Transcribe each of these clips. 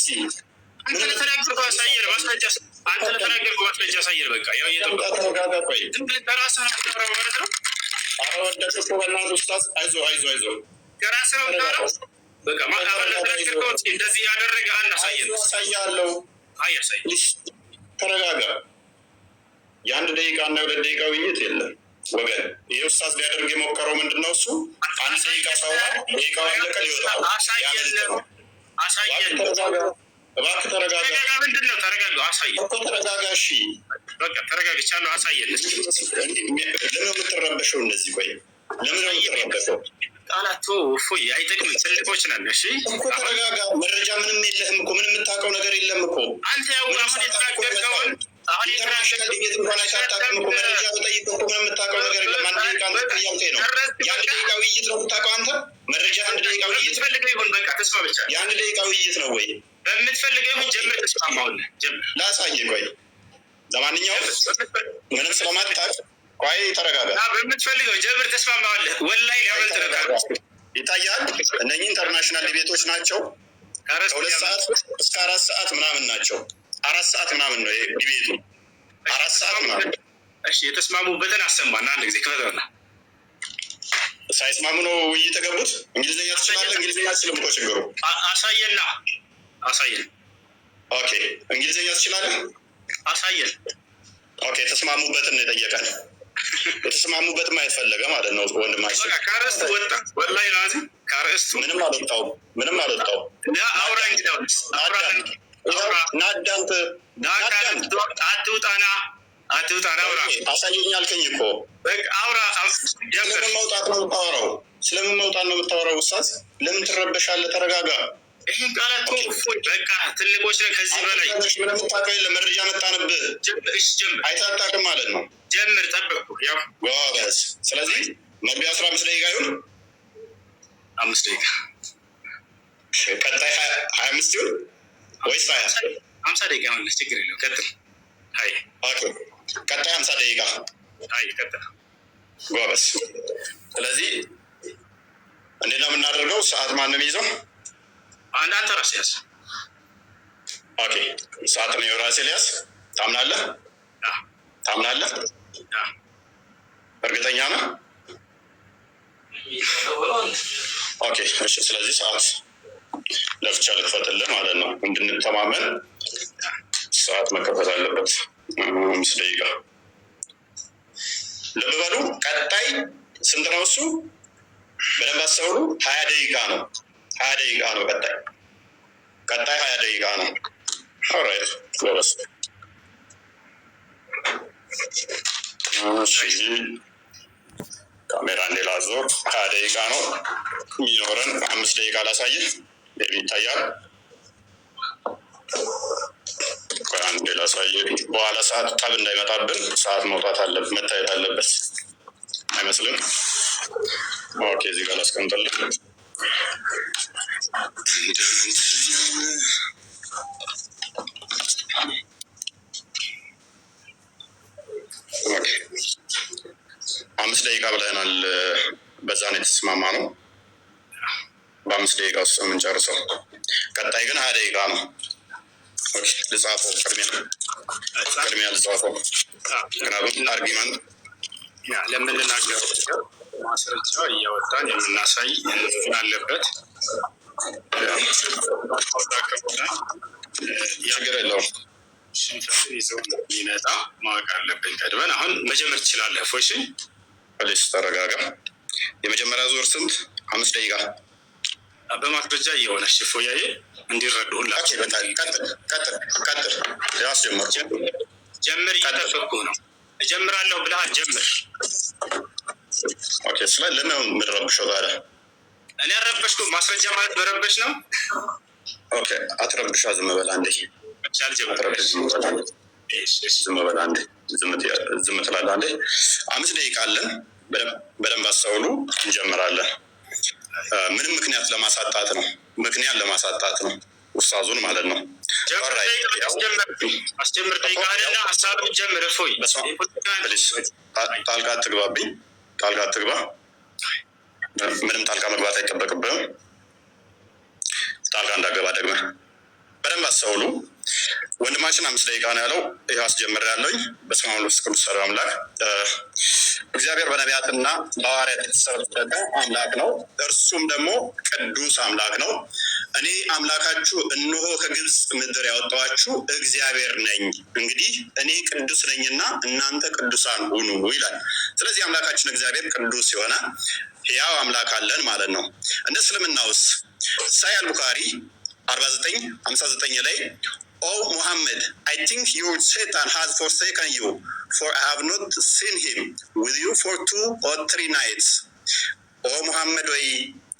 እስኪ። አንተ ለተናገርከው አሳየን ማስረጃ። አንተ ለተናገርከው ማስረጃ አሳየን። በቃ ያው እየጠበኩህ ተረጋጋ። ቆይ። ዝም ብለህ ከራስህ ነው የምታወራው ማለት ነው። ኧረ ወደቅህ እኮ በእናትህ ኡስታዝ። አይዞህ፣ አይዞህ፣ አይዞህ። ከራስህ ነው የምታወራው። በቃ አሁን ለተናገርከው እንደዚህ ያደረገ አንድ አሳየን። አይዞህ፣ አሳያለሁ። አይ አሳየን። Please ተረጋጋ። የ1 ደቂቃ እና የ2 ደቂቃ ውይይት የለም ወገን። ይህ ኡስታዝ ሊያደርግ የሞከረው ምንድን ነው? እሱ 1 ደቂቃ ሳውራ ደቂቃው አለቀ፣ ሊወጣ አሳየን፣ አሳየን። እባክህ ተረጋጋ። ተረጋጋ። ምንድን ነው ተረጋጋ? አሳየን እኮ ተረጋጋ። እሺ። በቃ ተረጋግቻለሁ። አሳየን እስኪ። ለምን የምትረበሸው እንደዚህ? ቆይ ለምን ነው የምትረበሸው? ቃላት እፎይ አይጠቅምም። ትልቆች ነን። እሺ። እኮ ተረጋጋ። መረጃ ምንም የለህም እኮ፣ ምንም የምታውቀው ነገር የለም እኮ። አንተ ያው አሁን የተናገርከውን አሁን International debate እንኳን አይታጣቅም እኮ። መረጃ በጠይቅ እኮ ምንም የምታውቀው ነገር የለም። 1 ደቂቃ አንተ እያልከኝ ነው። የ1 ደቂቃ ውይይት ነው የምታውቀው አንተ? መረጃ 1 ደቂቃ ውይይት በምትፈልገው ይሁን። በቃ ተስማምቻለሁ። የ1 ደቂቃ ውይይት ነው ወይ? በምትፈልገው ይሁን። ጀምር። ተስማማሁልህ። ጀምር። ላሳይህ። ቆይ ለማንኛውም ምንም ስለማታውቅ ቆይ ተረጋጋ። በምትፈልገው ጀምር። ተስማማሁልህ። ወላሂ ሊያመልጥ ነው። ይታያል። እነኚህ international debate ኦች ናቸው። ከ2 ሰዓት እስከ 4 ሰዓት ምናምን ናቸው። 4 ሰዓት ምናምን ነው debate ኡ። 4 ሰዓት ምናምን። እሺ፣ የተስማሙበትን አሰማና አንድ ጊዜ ክፈተውና። ሳይስማሙ ነው ውይይት የገቡት። እንግሊዝኛ ትችላለህ? እንግሊዝኛ አትችልም እኮ ችግሩ። አሳየና፣ አሳየን። Okay፣ እንግሊዝኛ ትችላለህ? አሳየን። Okay፣ የተስማሙበትን ነው የጠየቀን። የተስማሙበት ማየት ፈለገ ማለት ነው ወንድማችን። በቃ ከአርእስቱ ወጣ። ወላሂ ላዚ ከአርእስቱ ምንም አልወጣውም። ምንም አልወጣውም። አውራ፣ እንግዲህ አውራ፣ አውራ። ናዳምጥ፣ ናዳምጥ። አትውጣና፣ አትውጣና፣ አውራ። አሳየኝ አልከኝ እኮ። በቃ አውራ። ጀምር። ስለምን መውጣት ነው የምታወራው? ስለምን መውጣት ነው የምታወራው? ኡስታዝ ለምን ትረበሻለህ? ተረጋጋ። ይህን ቃላት እፎይ፣ በቃ ትልቆች ነን። ከዚህ በላይ አትረበሽ። ምንም የምታውቀው የለም። መረጃ መጣንብህ። ጀምር። እሺ ጀምር፣ አይተህ አታውቅም ማለት ነው። ጀምር። ጠበቅኩ። ያው ጎበዝ። ስለዚህ መግቢያ 15 ደቂቃ ይሁን። 5 ደቂቃ። ቀጣይ 25 ይሁን ወይስ 20? 50 ደቂቃ ሆነ፣ ችግር የለውም። ቀጥል። አይ። Okay፣ ቀጣይ 50 ደቂቃ። አይ፣ ቀጥል። ጎበዝ። ስለዚህ እንዴት ነው የምናደርገው? ሰዓት ማንም ይዘው? አንድ አንተ ራስህ ያዝ። Okay፣ ሰዓት ነው የራሴ ሊያዝ። ታምናለህ? ታምናለህ? እርግጠኛ ነህ? Okay፣ እሺ። ስለዚህ ሰዓት ለብቻ ልክፈትልህ ማለት ነው፣ እንድንተማመን ሰዓት መከፈት አለበት። 5 ደቂቃ። ልብ በሉ። ቀጣይ ስንት ነው እሱ? በደንብ አስተውሉ። 20 ደቂቃ ነው። 20 ደቂቃ ነው። ቀጣይ 20 ደቂቃ ነው። Alright፣ ጎበዝ። እሺ፣ ካሜራ እንዴ ላዞር። 20 ደቂቃ ነው የሚኖረን። 5 ደቂቃ ላሳይህ። ይታያል። ቆይ አንዴ ላሳይህ። በኋላ ሰዓት ጠብ እንዳይመጣብን ሰዓት መውጣት አለ፣ መታየት አለበት አይመስልም? Okay፣ እዚህ ጋር ላስቀምጥልህ። Okay፣ 5 ደቂቃ ብለናል። በዛ ነው የተስማማ ነው። በ5 ደቂቃ ውስጥ የምንጨርሰው። ቀጣይ ግን 20 ደቂቃ ነው። Okay፣ ልጻፈው፣ ቅድሚያ ልጻፈው፣ ምክንያቱም argument ለምንናገረው ነገር ማስረጃ እያወጣን የምናሳይ አለበት። ከሆነ ችግር የለውም። ሽንፈትን ይዘው የሚመጣ ማወቅ አለብን ቀድመን። አሁን መጀመር ትችላለህ። ፎሽ Please ተረጋጋ። የመጀመሪያ ዙር ስንት? 5 ደቂቃ። በማስረጃ እየሆነ ሽፎያዬ እንዲረዱ ሁላችሁ። ቀጥል፣ ቀጥል፣ ቀጥል። ያስጀምር። ጀምር፣ እየጠበቅኩ ነው። እጀምራለሁ ብለሃል፣ ጀምር። Okay። ስለ ለምን የምንረብሸው ታዲያ? እኔ አልረበሽኩም። ማስረጃ ማለት መረበሽ ነው። Okay፣ አትረብሻ። ዝም በል አንዴ። አትረብሽ፣ ዝም በል አንዴ። ዝም በል አንዴ። ዝም ትላለህ አንዴ። 5 ደቂቃ አለን። በደንብ አስተውሉ። እንጀምራለን። ምንም ምክንያት ለማሳጣት ነው። ምክንያት ለማሳጣት ነው። ኡስታዙን ማለት ነው። አስጀምር፣ ጠይቃህንና ሀሳብን ጀምር። እፎይ። ጣልቃ አትግባብኝ። ጣልቃ አትግባ። ምንም ጣልቃ መግባት አይጠበቅብህም። ጣልቃ እንዳገባ ደግመህ በደንብ አስተውሉ። ወንድማችን 5 ደቂቃ ነው ያለው። ይህ አስጀምር ያለኝ። በስመ አብ ወመንፈስ ቅዱስ አሐዱ አምላክ። እግዚአብሔር በነቢያትና በሐዋርያት የተሰበከ አምላክ ነው። እርሱም ደግሞ ቅዱስ አምላክ ነው። እኔ አምላካችሁ እነሆ ከግብፅ ምድር ያወጣኋችሁ እግዚአብሔር ነኝ። እንግዲህ እኔ ቅዱስ ነኝና እናንተ ቅዱሳን ሁኑ ይላል። ስለዚህ አምላካችን እግዚአብሔር ቅዱስ የሆነ ሕያው አምላክ አለን ማለት ነው። እንደ እስልምናውስ ሳሂህ አልቡኻሪ 4959 ላይ "O Muhammad, I think your Satan has forsaken you, for I have not seen him with you for 2 or 3 nights።" ኦ ሙሐመድ ወይ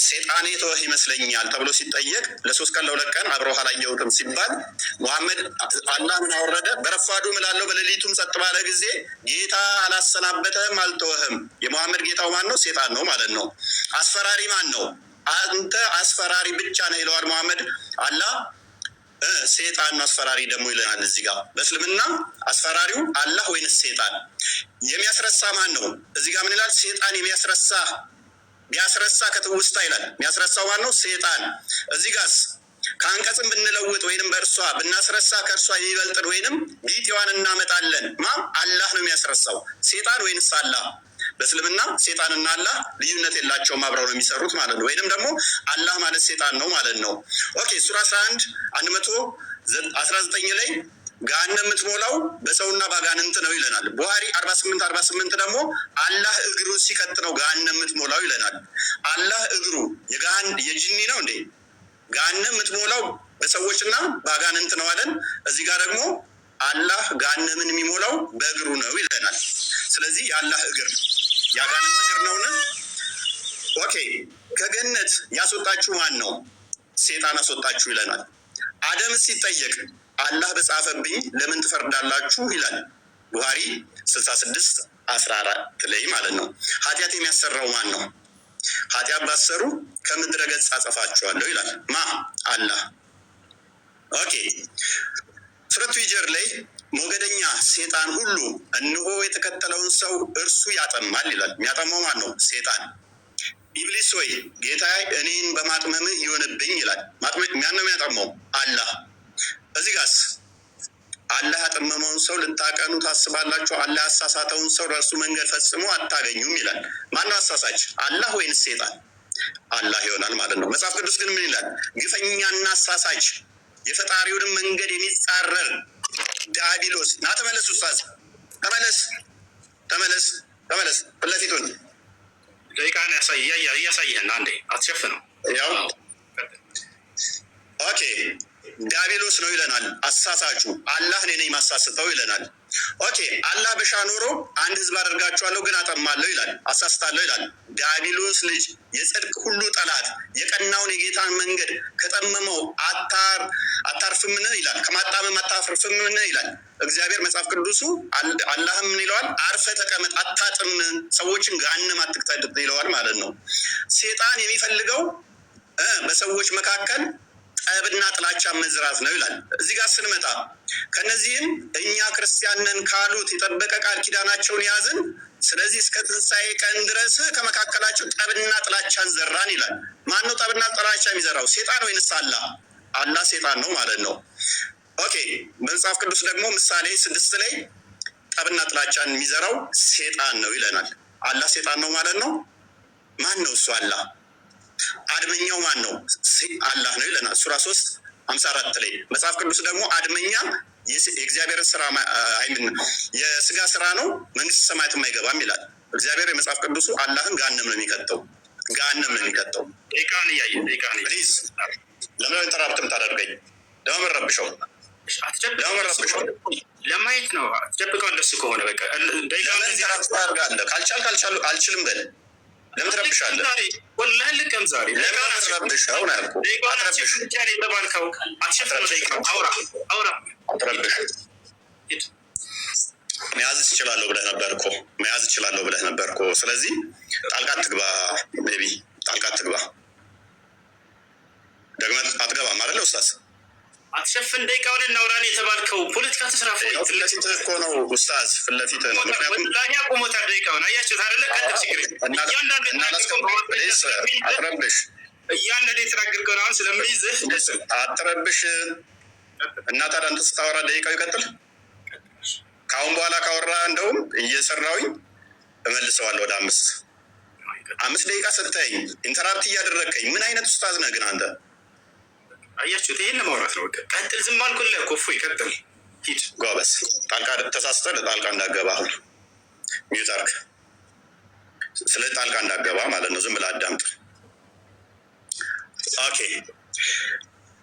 ሴጣን የተወህ ይመስለኛል ተብሎ ሲጠየቅ ለ3 ቀን ለ2 ቀን አብረው አላየሁትም ሲባል ሙሐመድ አላህ ምን አወረደ? በረፋዱ እምላለሁ በሌሊቱም ጸጥ ባለ ጊዜ ጌታ አላሰናበተህም አልተወህም። የሙሐመድ ጌታው ማን ነው? ሴጣን ነው ማለት ነው። አስፈራሪ ማን ነው? አንተ አስፈራሪ ብቻ ነህ ይለዋል ሙሐመድ። አላህ ሴጣን ነው አስፈራሪ ደግሞ ይለናል እዚህ ጋር። በእስልምና አስፈራሪው አላህ ወይንስ ሴጣን? የሚያስረሳ ማን ነው? እዚህ ጋር ምን ይላል? ሴጣን የሚያስረሳ ቢያስረሳ ከትውስታ ይላል። የሚያስረሳው ማን ነው? ሴጣን። እዚህ ጋርስ ከአንቀጽም ብንለውጥ ወይንም በእርሷ ብናስረሳ ከእርሷ የሚበልጥን ወይንም ቢጤዋን እናመጣለን። ማ አላህ ነው የሚያስረሳው? ሴጣን ወይንስ አላህ? በእስልምና ሴጣንና አላህ ልዩነት የላቸውም፣ አብረው ነው የሚሰሩት ማለት ነው። ወይንም ደግሞ አላህ ማለት ሴጣን ነው ማለት ነው። Okay፣ ሱራ 11 119 ላይ ገሃነም የምትሞላው በሰውና በአጋንንት ነው ይለናል። ቡሃሪ 4848 ደግሞ አላህ እግሩን ሲከት ነው ገሃነም የምትሞላው ይለናል። አላህ እግሩ የገሃን የጅኒ ነው እንዴ? ገሃነም የምትሞላው በሰዎችና በአጋንንት ነው አለን። እዚህ ጋር ደግሞ አላህ ገሃነምን የሚሞላው በእግሩ ነው ይለናል። ስለዚህ የአላህ እግር የአጋንንት እግር ነውን? Okay፣ ከገነት ያስወጣችሁ ማን ነው? ሴጣን አስወጣችሁ ይለናል። አደም ሲጠየቅ አላህ በጻፈብኝ ለምን ትፈርዳላችሁ ይላል። ቡሃሪ 66 14 ላይ ማለት ነው። ኃጢአት የሚያሰራው ማን ነው? ኃጢአት ባሰሩ ከምድረ ገጽ አጠፋችኋለሁ ይላል። ማ? አላህ። Okay፣ ሱረቱ ሂጅር ላይ ሞገደኛ ሴጣን ሁሉ እነሆ የተከተለውን ሰው እርሱ ያጠማል ይላል። የሚያጠማው ማን ነው? ሴጣን። ኢብሊስ ወይ ጌታ እኔን በማጥመምህ ይሆንብኝ ይላል። ማን ነው የሚያጠማው? አላህ። እዚህ ጋስ አላህ ያጠመመውን ሰው ልታቀኑ ታስባላችሁ? አላህ ያሳሳተውን ሰው ለእርሱ መንገድ ፈጽሞ አታገኙም ይላል። ማነው አሳሳች? አላህ ወይንስ ሴጣን? አላህ ይሆናል ማለት ነው። መጽሐፍ ቅዱስ ግን ምን ይላል? ግፈኛና አሳሳች የፈጣሪውንም መንገድ የሚጻረር ዲያብሎስ። ና ተመለስ፣ ኡስታዝ ተመለስ፣ ተመለስ፣ ተመለስ። ፊት ለፊቱን ደቂቃን እያሳየህን አንዴ አትሸፍነው። ያው okay፣ ዲያብሎስ ነው ይለናል። አሳሳቹ አላህ እኔ ነኝ ማሳስተው ይለናል። Okay፣ አላህ በሻ ኖሮ አንድ ህዝብ አደርጋቸዋለሁ ግን አጠማለሁ ይላል፣ አሳስታለሁ ይላል። ዲያብሎስ ልጅ የጽድቅ ሁሉ ጠላት የቀናውን የጌታን መንገድ ከጠመመው አታርፍምን ይላል። ከማጣመም አታርፍምን ይላል። እግዚአብሔር መጽሐፍ ቅዱሱ አላህም ምን ይለዋል? አርፈህ ተቀመጥ፣ አታጥም፣ ሰዎችን ገሃነም አትክተት ይለዋል ማለት ነው። ሴጣን የሚፈልገው በሰዎች መካከል ጠብና ጥላቻ መዝራት ነው ይላል። እዚህ ጋር ስንመጣ ከነዚህም እኛ ክርስቲያን ነን ካሉት የጠበቀ ቃል ኪዳናቸውን ያዝን። ስለዚህ እስከ ትንሣኤ ቀን ድረስ ከመካከላቸው ጠብና ጥላቻን ዘራን ይላል። ማነው ጠብና ጥላቻ የሚዘራው? ሴጣን ወይንስ አላህ? አላህ ሴጣን ነው ማለት ነው። Okay፣ መጽሐፍ ቅዱስ ደግሞ ምሳሌ 6 ላይ ጠብና ጥላቻን የሚዘራው ሴጣን ነው ይለናል። አላህ ሴጣን ነው ማለት ነው። ማን ነው እሱ? አላህ። አድመኛው ማን ነው? አላህ ነው ይለናል። ሱራ 3:54 ላይ መጽሐፍ ቅዱስ ደግሞ አድመኛ የእግዚአብሔርን ስራ I mean የስጋ ስራ ነው፣ መንግስተ ሰማያትም አይገባም ይላል። እግዚአብሔር የመጽሐፍ ቅዱሱ አላህን ገሃነም ነው የሚከተው፣ ገሃነም ነው የሚከተው። ደቂቃን እያየ ደቂቃን። Please፣ ለምን interrupt የምታደርገኝ? ለምን ረብሸው? ለምን ረብሸው? ለማየት ነው። አትደብቀው። እንደሱ ከሆነ በቃ ደቂቃ ለምን interrupt ታደርጋለህ? ካልቻልክ አልችልም በል። ለምን ትረብሻለህ? ወላሂ ልቀም ዛሬ። ለምን አትረብሸው ነው ያልኩህ። አትረብሽ፣ ብቻ ነው የተባልከው። አትሸፍነው። ደቂቃ አውራ አውራ። አትረብሽ። መያዝ እችላለሁ ብለህ ነበር እኮ፣ መያዝ እችላለሁ ብለህ ነበር እኮ። ስለዚህ ጣልቃ አትግባ፣ maybe ጣልቃ አትግባ። ደግመህ አትገባም አይደለ ኡስታዝ? አትሸፍን። ደቂቃውን እናውራ ነው የተባልከው። ፖለቲካ ተስራፎ ያው ፊት ለፊትህ እኮ ነው ኡስታዝ፣ ፊት ለፊትህ ነው። ምክንያቱም ወላሂ አቁሞታል ደቂቃውን። አያችሁት አይደለ? ቀጥል፣ ችግር የለም። እያንዳንዱ እና please አትረብሽ፣ እያንዳንዱ የተናገርከውን አሁን ስለሚይዝህ አትረብሽ። እና ታዲያ አንተ ስታወራ ደቂቃው ይቀጥል። ከአሁን በኋላ ካወራ እንደውም እየሰራሁኝ እመልሰዋለሁ ወደ 5። 5 ደቂቃ ሰጥተኸኝ interrupt እያደረግከኝ ምን አይነት ኡስታዝ ነህ ግን አንተ? አያችሁት? ይሄን ለማውራት ነው። በቃ ቀጥል። ዝም አልኩልህ እኮ እፎይ፣ ቀጥል፣ ሂድ። ጎበዝ። ጣልቃ ተሳስተህ ጣልቃ እንዳገባ አሁን mute አድርግ። ስለ ጣልቃ እንዳገባ ማለት ነው። ዝም ብለህ አዳምጥ። Okay፣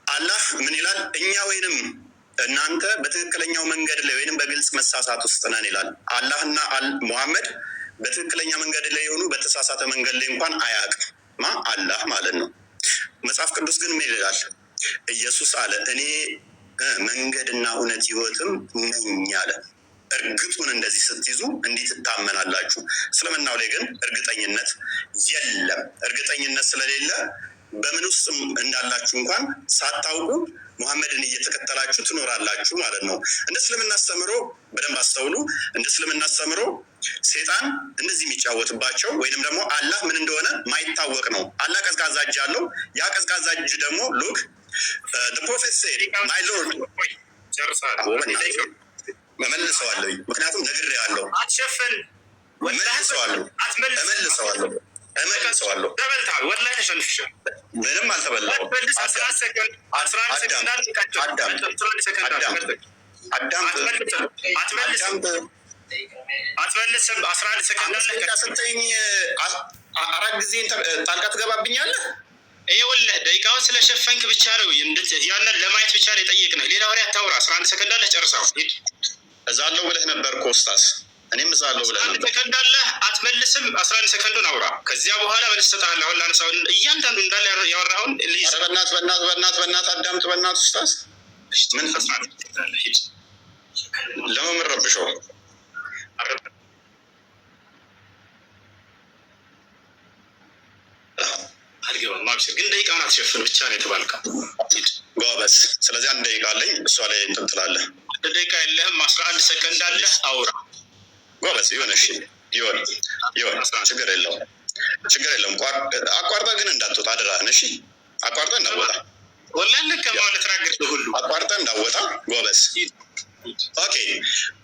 አላህ ምን ይላል? እኛ ወይንም እናንተ በትክክለኛው መንገድ ላይ ወይንም በግልጽ መሳሳት ውስጥ ነን ይላል። አላህና ሙሐመድ በትክክለኛ መንገድ ላይ የሆኑ በተሳሳተ መንገድ ላይ እንኳን አያውቅም። ማ አላህ ማለት ነው። መጽሐፍ ቅዱስ ግን ምን ይላል? ኢየሱስ አለ፣ እኔ መንገድና እውነት ሕይወትም ነኝ አለ። እርግጡን እንደዚህ ስትይዙ እንዲህ ትታመናላችሁ። እስልምናው ላይ ግን እርግጠኝነት የለም። እርግጠኝነት ስለሌለ በምን ውስጥ እንዳላችሁ እንኳን ሳታውቁ ሙሐመድን እየተከተላችሁ ትኖራላችሁ ማለት ነው። እንደ እስልምና አስተምሮ በደንብ አስተውሉ። እንደ እስልምና አስተምሮ ሴጣን እንደዚህ የሚጫወትባቸው ወይንም ደግሞ አላህ ምን እንደሆነ ማይታወቅ ነው። አላህ ቀዝቃዛ እጅ አለው። ያ ቀዝቃዛ እጅ ደግሞ look, prophet said, my Lord ጨርሰሃል። እመልሰዋለሁ። ምክንያቱም ነግሬሃለሁ። አትሸፍን። እመልሰዋለሁ። አትመልስም። እመልሰዋለሁ። እመልሰዋለሁ። ተበልተሃል። ወላሂ ተሸንፍሻል። ምንም አልተበላሁም። አትመልስ። 11 ሰከንድ፣ 11 ሰከንድ አለ። ቀጥል። አዳምጥ። 11 ሰከንድ አለ። አዳምጥ። ቀጥል። አዳምጥ። አትመልስም። አትመልስም። አዳምጥ። አትመልስም። 11 ሰከንድ አምስት አለ። ደቂቃ ቀጥል። ስትለኝ አራት ጊዜ ጣልቃ ትገባብኛለህ። ይኸውልህ ደቂቃውን ስለሸፈንክ ብቻ ነው ያንን ለማየት ብቻ ነው የጠየቅንህ። ሌላ ወሬ አታውራ። 11 ሰከንድ አለህ። ጨርሰው ሂድ። እዛለሁ ብለህ ነበር እኮ ኡስታዝ። እኔም እዛለሁ አስራ ብለህ አንድ ነበር። ሰከንድ አለህ። አትመልስም። 11 ሰከንዱን አውራ። ከዚያ በኋላ መልስ እሰጥሃለሁ። አሁን ላነሳውን እያንዳንዱ እንዳለ ያወራኸውን ልይዝ። ኧረ በእናትህ፣ በእናትህ፣ በእናትህ፣ በእናትህ አዳምጥ። በእናትህ ኡስታዝ ምን 11 ሰከንድ አለህ። ሂድ። ለምን ረብሸው? አልገባም። አብሽር፣ ግን ደቂቃውን አትሸፍን ብቻ ነው የተባልከው። ሂድ። ጎበዝ። ስለዚህ 1 ደቂቃ አለኝ። እሷ ላይ እንትን ትላለህ። 1 ደቂቃ የለህም። 11 ሰከንድ አለህ። አውራ። ጎበዝ። ይሁን፣ እሺ፣ ይሁን፣ ይሁን። ችግር የለውም፣ ችግር የለውም። አቋርጠህ ግን እንዳትወጣ አደራህን። እሺ፣ አቋርጠህ እንዳትወጣ፣ ወላሂ ልክ ለተናገርከው ሁሉ አቋርጠህ እንዳትወጣ። ጎበዝ። Okay፣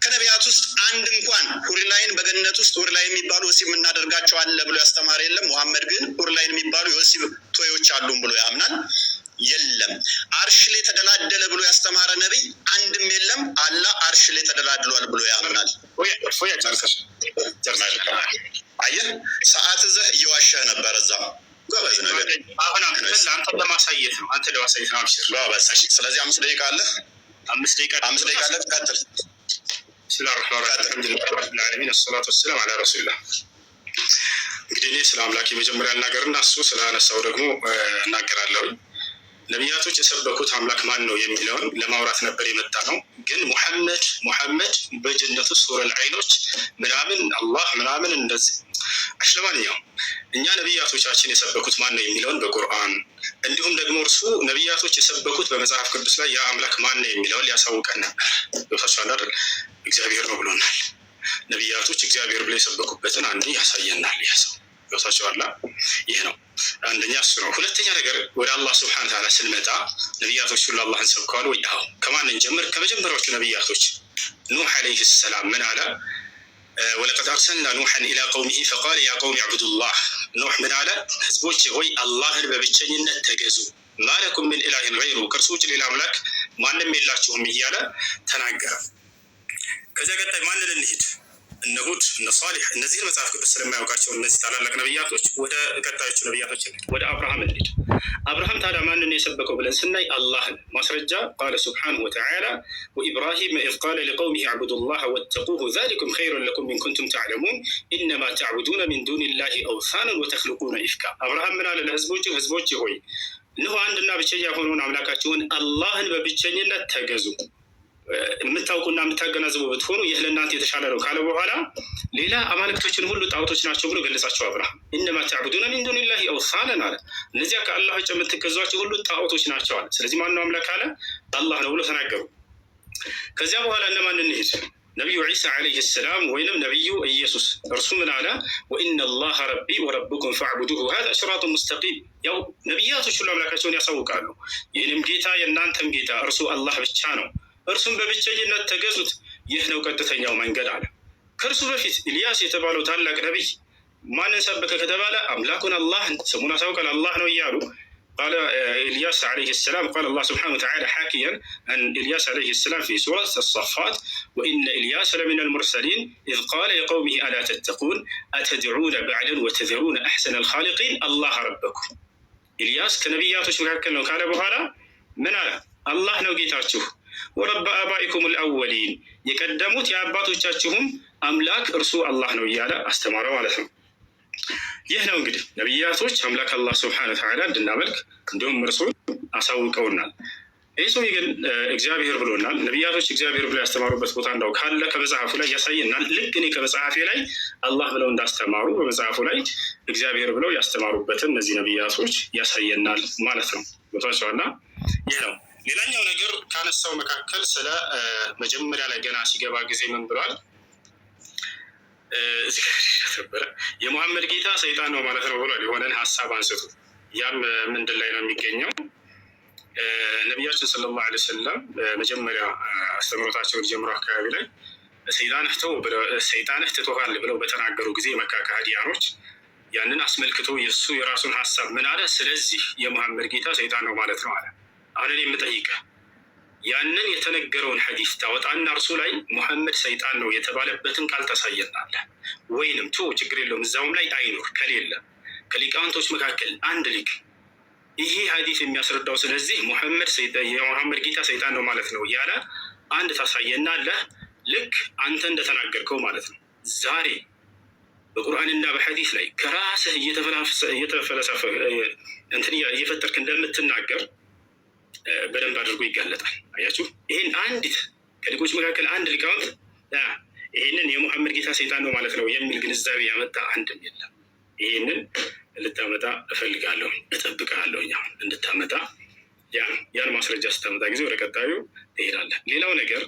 ከነቢያት ውስጥ አንድ እንኳን ሁርላይን በገነት ውስጥ ሁርላይን የሚባሉ ወሲብ የምናደርጋቸው አለ ብሎ ያስተማረ የለም። ሙሐመድ ግን ሁርላይን የሚባሉ የወሲብ toy ኦች አሉን ብሎ ያምናል። የለም። አርሽ ላይ ተደላደለ ብሎ ያስተማረ ነቢይ አንድም የለም። አላህ አርሽ ላይ ተደላድሏል ብሎ ያምናል። ፎያ ጨርሰሽ ጨርሰሽ። አየህ፣ ሰዓት ይዘህ እየዋሸህ ነበር። እዛም ጎበዝ ነገር አሁን አንተ ለማሳየት ነው። አንተ ለማሳየት ነው። አብሽር። ጎበዝ። ስለዚህ 5 ደቂቃ አለ። 5 ደቂቃ። 5 ደቂቃ አለ። ቀጥል። بسم الله الرحمن الرحيم الحمد لله رب العالمين الصلاة والسلام على رسول الله። እንግዲህ እኔ ስለ አምላኬ መጀመሪያ እናገርና እሱ ስላነሳው ደግሞ እናገራለሁ። ነቢያቶች የሰበኩት አምላክ ማን ነው የሚለውን ለማውራት ነበር የመጣ ነው። ግን ሙሐመድ ሙሐመድ በጀነቱ ሱረል አይኖች ምናምን አላህ ምናምን እንደዚህ። እሺ፣ ለማንኛውም እኛ ነቢያቶቻችን የሰበኩት ማን ነው የሚለውን በቁርአን፣ እንዲሁም ደግሞ እርሱ ነቢያቶች የሰበኩት በመጽሐፍ ቅዱስ ላይ ያ አምላክ ማን ነው የሚለውን ሊያሳውቀን ነበር። ገብታችኋል አይደል? እግዚአብሔር ነው ብሎናል። ነቢያቶች እግዚአብሔር ብለው የሰበኩበትን አንዴ ያሳየናል። ያ ሰው ገብታችኋል? ይህ ነው አንደኛ እሱ ነው። ሁለተኛ ነገር ወደ አላህ ስብሐነ ተዓላ ስንመጣ ነቢያቶች ሁሉ አላህን ሰብከዋል ወይ? አዎ። ከማን እንጀምር? ከመጀመሪያዎቹ ነቢያቶች ኑሕ ዓለይሂ ሰላም ምን አለ? ولقد أرسلنا نوحا إلى قومه فقال يا قوم اعبدوا الله። ኑሕ ምን አለ? ህዝቦች ሆይ አላህን በብቸኝነት ተገዙ፣ ما لكم من إله غيره፣ ከእርሱ ውጭ ሌላ አምላክ ማንም የላችሁም እያለ ተናገረ። ከዚያ ቀጣይ ማንን እንሂድ? እነ ሁድ፣ እነ ሷሊሕ፣ እነዚህን መጽሐፍ ቅዱስ ስለማያውቃቸው እነዚህ ታላላቅ ነቢያቶች ወደ ቀጣዮቹ ነቢያቶች እንሂድ፣ ወደ አብርሃም እንሂድ። አብርሃም ታዲያ ማንን የሰበከው ብለን ስናይ አላህን። ማስረጃ قال سبحانه وتعالى وإبراهيم إذ قال لقومه اعبدوا الله واتقوه ذلكم خير لكم إن كنتم تعلمون إنما تعبدون من دون الله أوثانا وتخلقون إفكا። አብርሃም ምን አለ ለህዝቦቹ? ህዝቦች ሆይ እነሆ አንድና ብቸኛ የሆነውን አምላካችሁን አላህን በብቸኝነት ተገዙ፣ የምታውቁና የምታገናዝቡ ብትሆኑ ይህ ለእናንተ የተሻለ ነው ካለ በኋላ ሌላ አማልክቶችን ሁሉ ጣዖቶች ናቸው ብሎ ገለጻቸው። አብርሃም إنما تعبدون من دون الله أوثانا አለ። እነዚያ ከአላህ ውጭ የምትገዟቸው ሁሉ ጣዖቶች ናቸው አለ። ስለዚህ ማነው አምላክ አለ? አላህ ነው ብሎ ተናገሩ። ከዚያ በኋላ እነማን እንሂድ? ነቢዩ ዒሳ ዓለይሂ ሰላም ወይንም ነቢዩ ኢየሱስ እርሱ ምን አለ? وإن الله ربي وربكم فاعبدوه هذا صراط مستقيم። ያው ነቢያቶች ሁሉ አምላካቸውን ያሳውቃሉ። ይህንም ጌታ የእናንተም ጌታ እርሱ አላህ ብቻ ነው፣ እርሱም በብቸኝነት ተገዙት፣ ይህ ነው ቀጥተኛው መንገድ አለ። ከእርሱ በፊት ኢልያስ የተባለው ታላቅ ነቢይ ማንን ሰበከ ከተባለ አምላኩን አላህን ስሙን አሳውቀን አላህ ነው እያሉ قال إلياس عليه السلام، قال الله سبحانه وتعالى حاكيا عن إلياس عليه السلام في سورة الصافات: وإن إلياس لمن المرسلين إذ قال لقومه ألا تتقون أتدعون بعلا وتذرون أحسن الخالقين الله ربكم። ኢልያስ ከነቢያቶች መካከል ነው ካለ በኋላ ምን አለ? አላህ ነው ጌታችሁ፣ ورب آبائكم الأولين፣ የቀደሙት የአባቶቻችሁም አምላክ እርሱ አላህ ነው እያለ አስተማረ ማለት ነው። ይህ ነው እንግዲህ ነቢያቶች አምላክ አላህ ስብሐነ ወተዓላ እንድናመልክ እንዲሁም እርሱን አሳውቀውናል። ይህ ሰውዬ ግን እግዚአብሔር ብሎናል። ነቢያቶች እግዚአብሔር ብለው ያስተማሩበት ቦታ እንዳው ካለ ከመጽሐፉ ላይ ያሳየናል። ልክ እኔ ከመጽሐፌ ላይ አላህ ብለው እንዳስተማሩ በመጽሐፉ ላይ እግዚአብሔር ብለው ያስተማሩበትን እነዚህ ነቢያቶች ያሳየናል ማለት ነው። ቦታቸዋና ይህ ነው። ሌላኛው ነገር ካነሳው መካከል ስለ መጀመሪያ ላይ ገና ሲገባ ጊዜ ምን ብሏል? እዚህ ጋር ነበረ የሙሐመድ ጌታ ሰይጣን ነው ማለት ነው ብሏል። የሆነን ሀሳብ አንስቶ ያም ምንድን ላይ ነው የሚገኘው? ነቢያችን ሰለላሁ ዐለይሂ ወሰለም መጀመሪያ አስተምህሮታቸውን ጀምሮ አካባቢ ላይ ሰይጣንህ ትቶሃል ብለው በተናገሩ ጊዜ የመካ ከሃዲያኖች ያንን አስመልክቶ የእሱ የራሱን ሀሳብ ምን አለ? ስለዚህ የሙሐመድ ጌታ ሰይጣን ነው ማለት ነው አለ። አሁን እኔ የምጠይቅህ ያንን የተነገረውን ሐዲስ ታወጣና እርሱ ላይ ሙሐመድ ሰይጣን ነው የተባለበትን ቃል ታሳየናለህ። ወይንም ቶ ችግር የለውም እዛውም ላይ አይኖር ከሌለ ከሊቃውንቶች መካከል አንድ ሊቅ ይሄ ሐዲስ የሚያስረዳው ስለዚህ ሙሐመድ የሙሐመድ ጌታ ሰይጣን ነው ማለት ነው እያለ አንድ ታሳየናለህ። ልክ አንተ እንደተናገርከው ማለት ነው። ዛሬ በቁርአንና በሐዲስ ላይ ከራስህ እየተፈለሰፈ እንትን እየፈጠርክ እንደምትናገር በደንብ አድርጎ ይጋለጣል። አያችሁ፣ ይህን አንዲት ከሊቆች መካከል አንድ ሊቃውንት ይህንን የሙሐመድ ጌታ ሰይጣን ነው ማለት ነው የሚል ግንዛቤ ያመጣ አንድም የለም። ይህንን ልታመጣ እፈልጋለሁ፣ እጠብቅሃለሁ አሁን እንድታመጣ። ያን ማስረጃ ስታመጣ ጊዜ ወደ ቀጣዩ ትሄዳለህ። ሌላው ነገር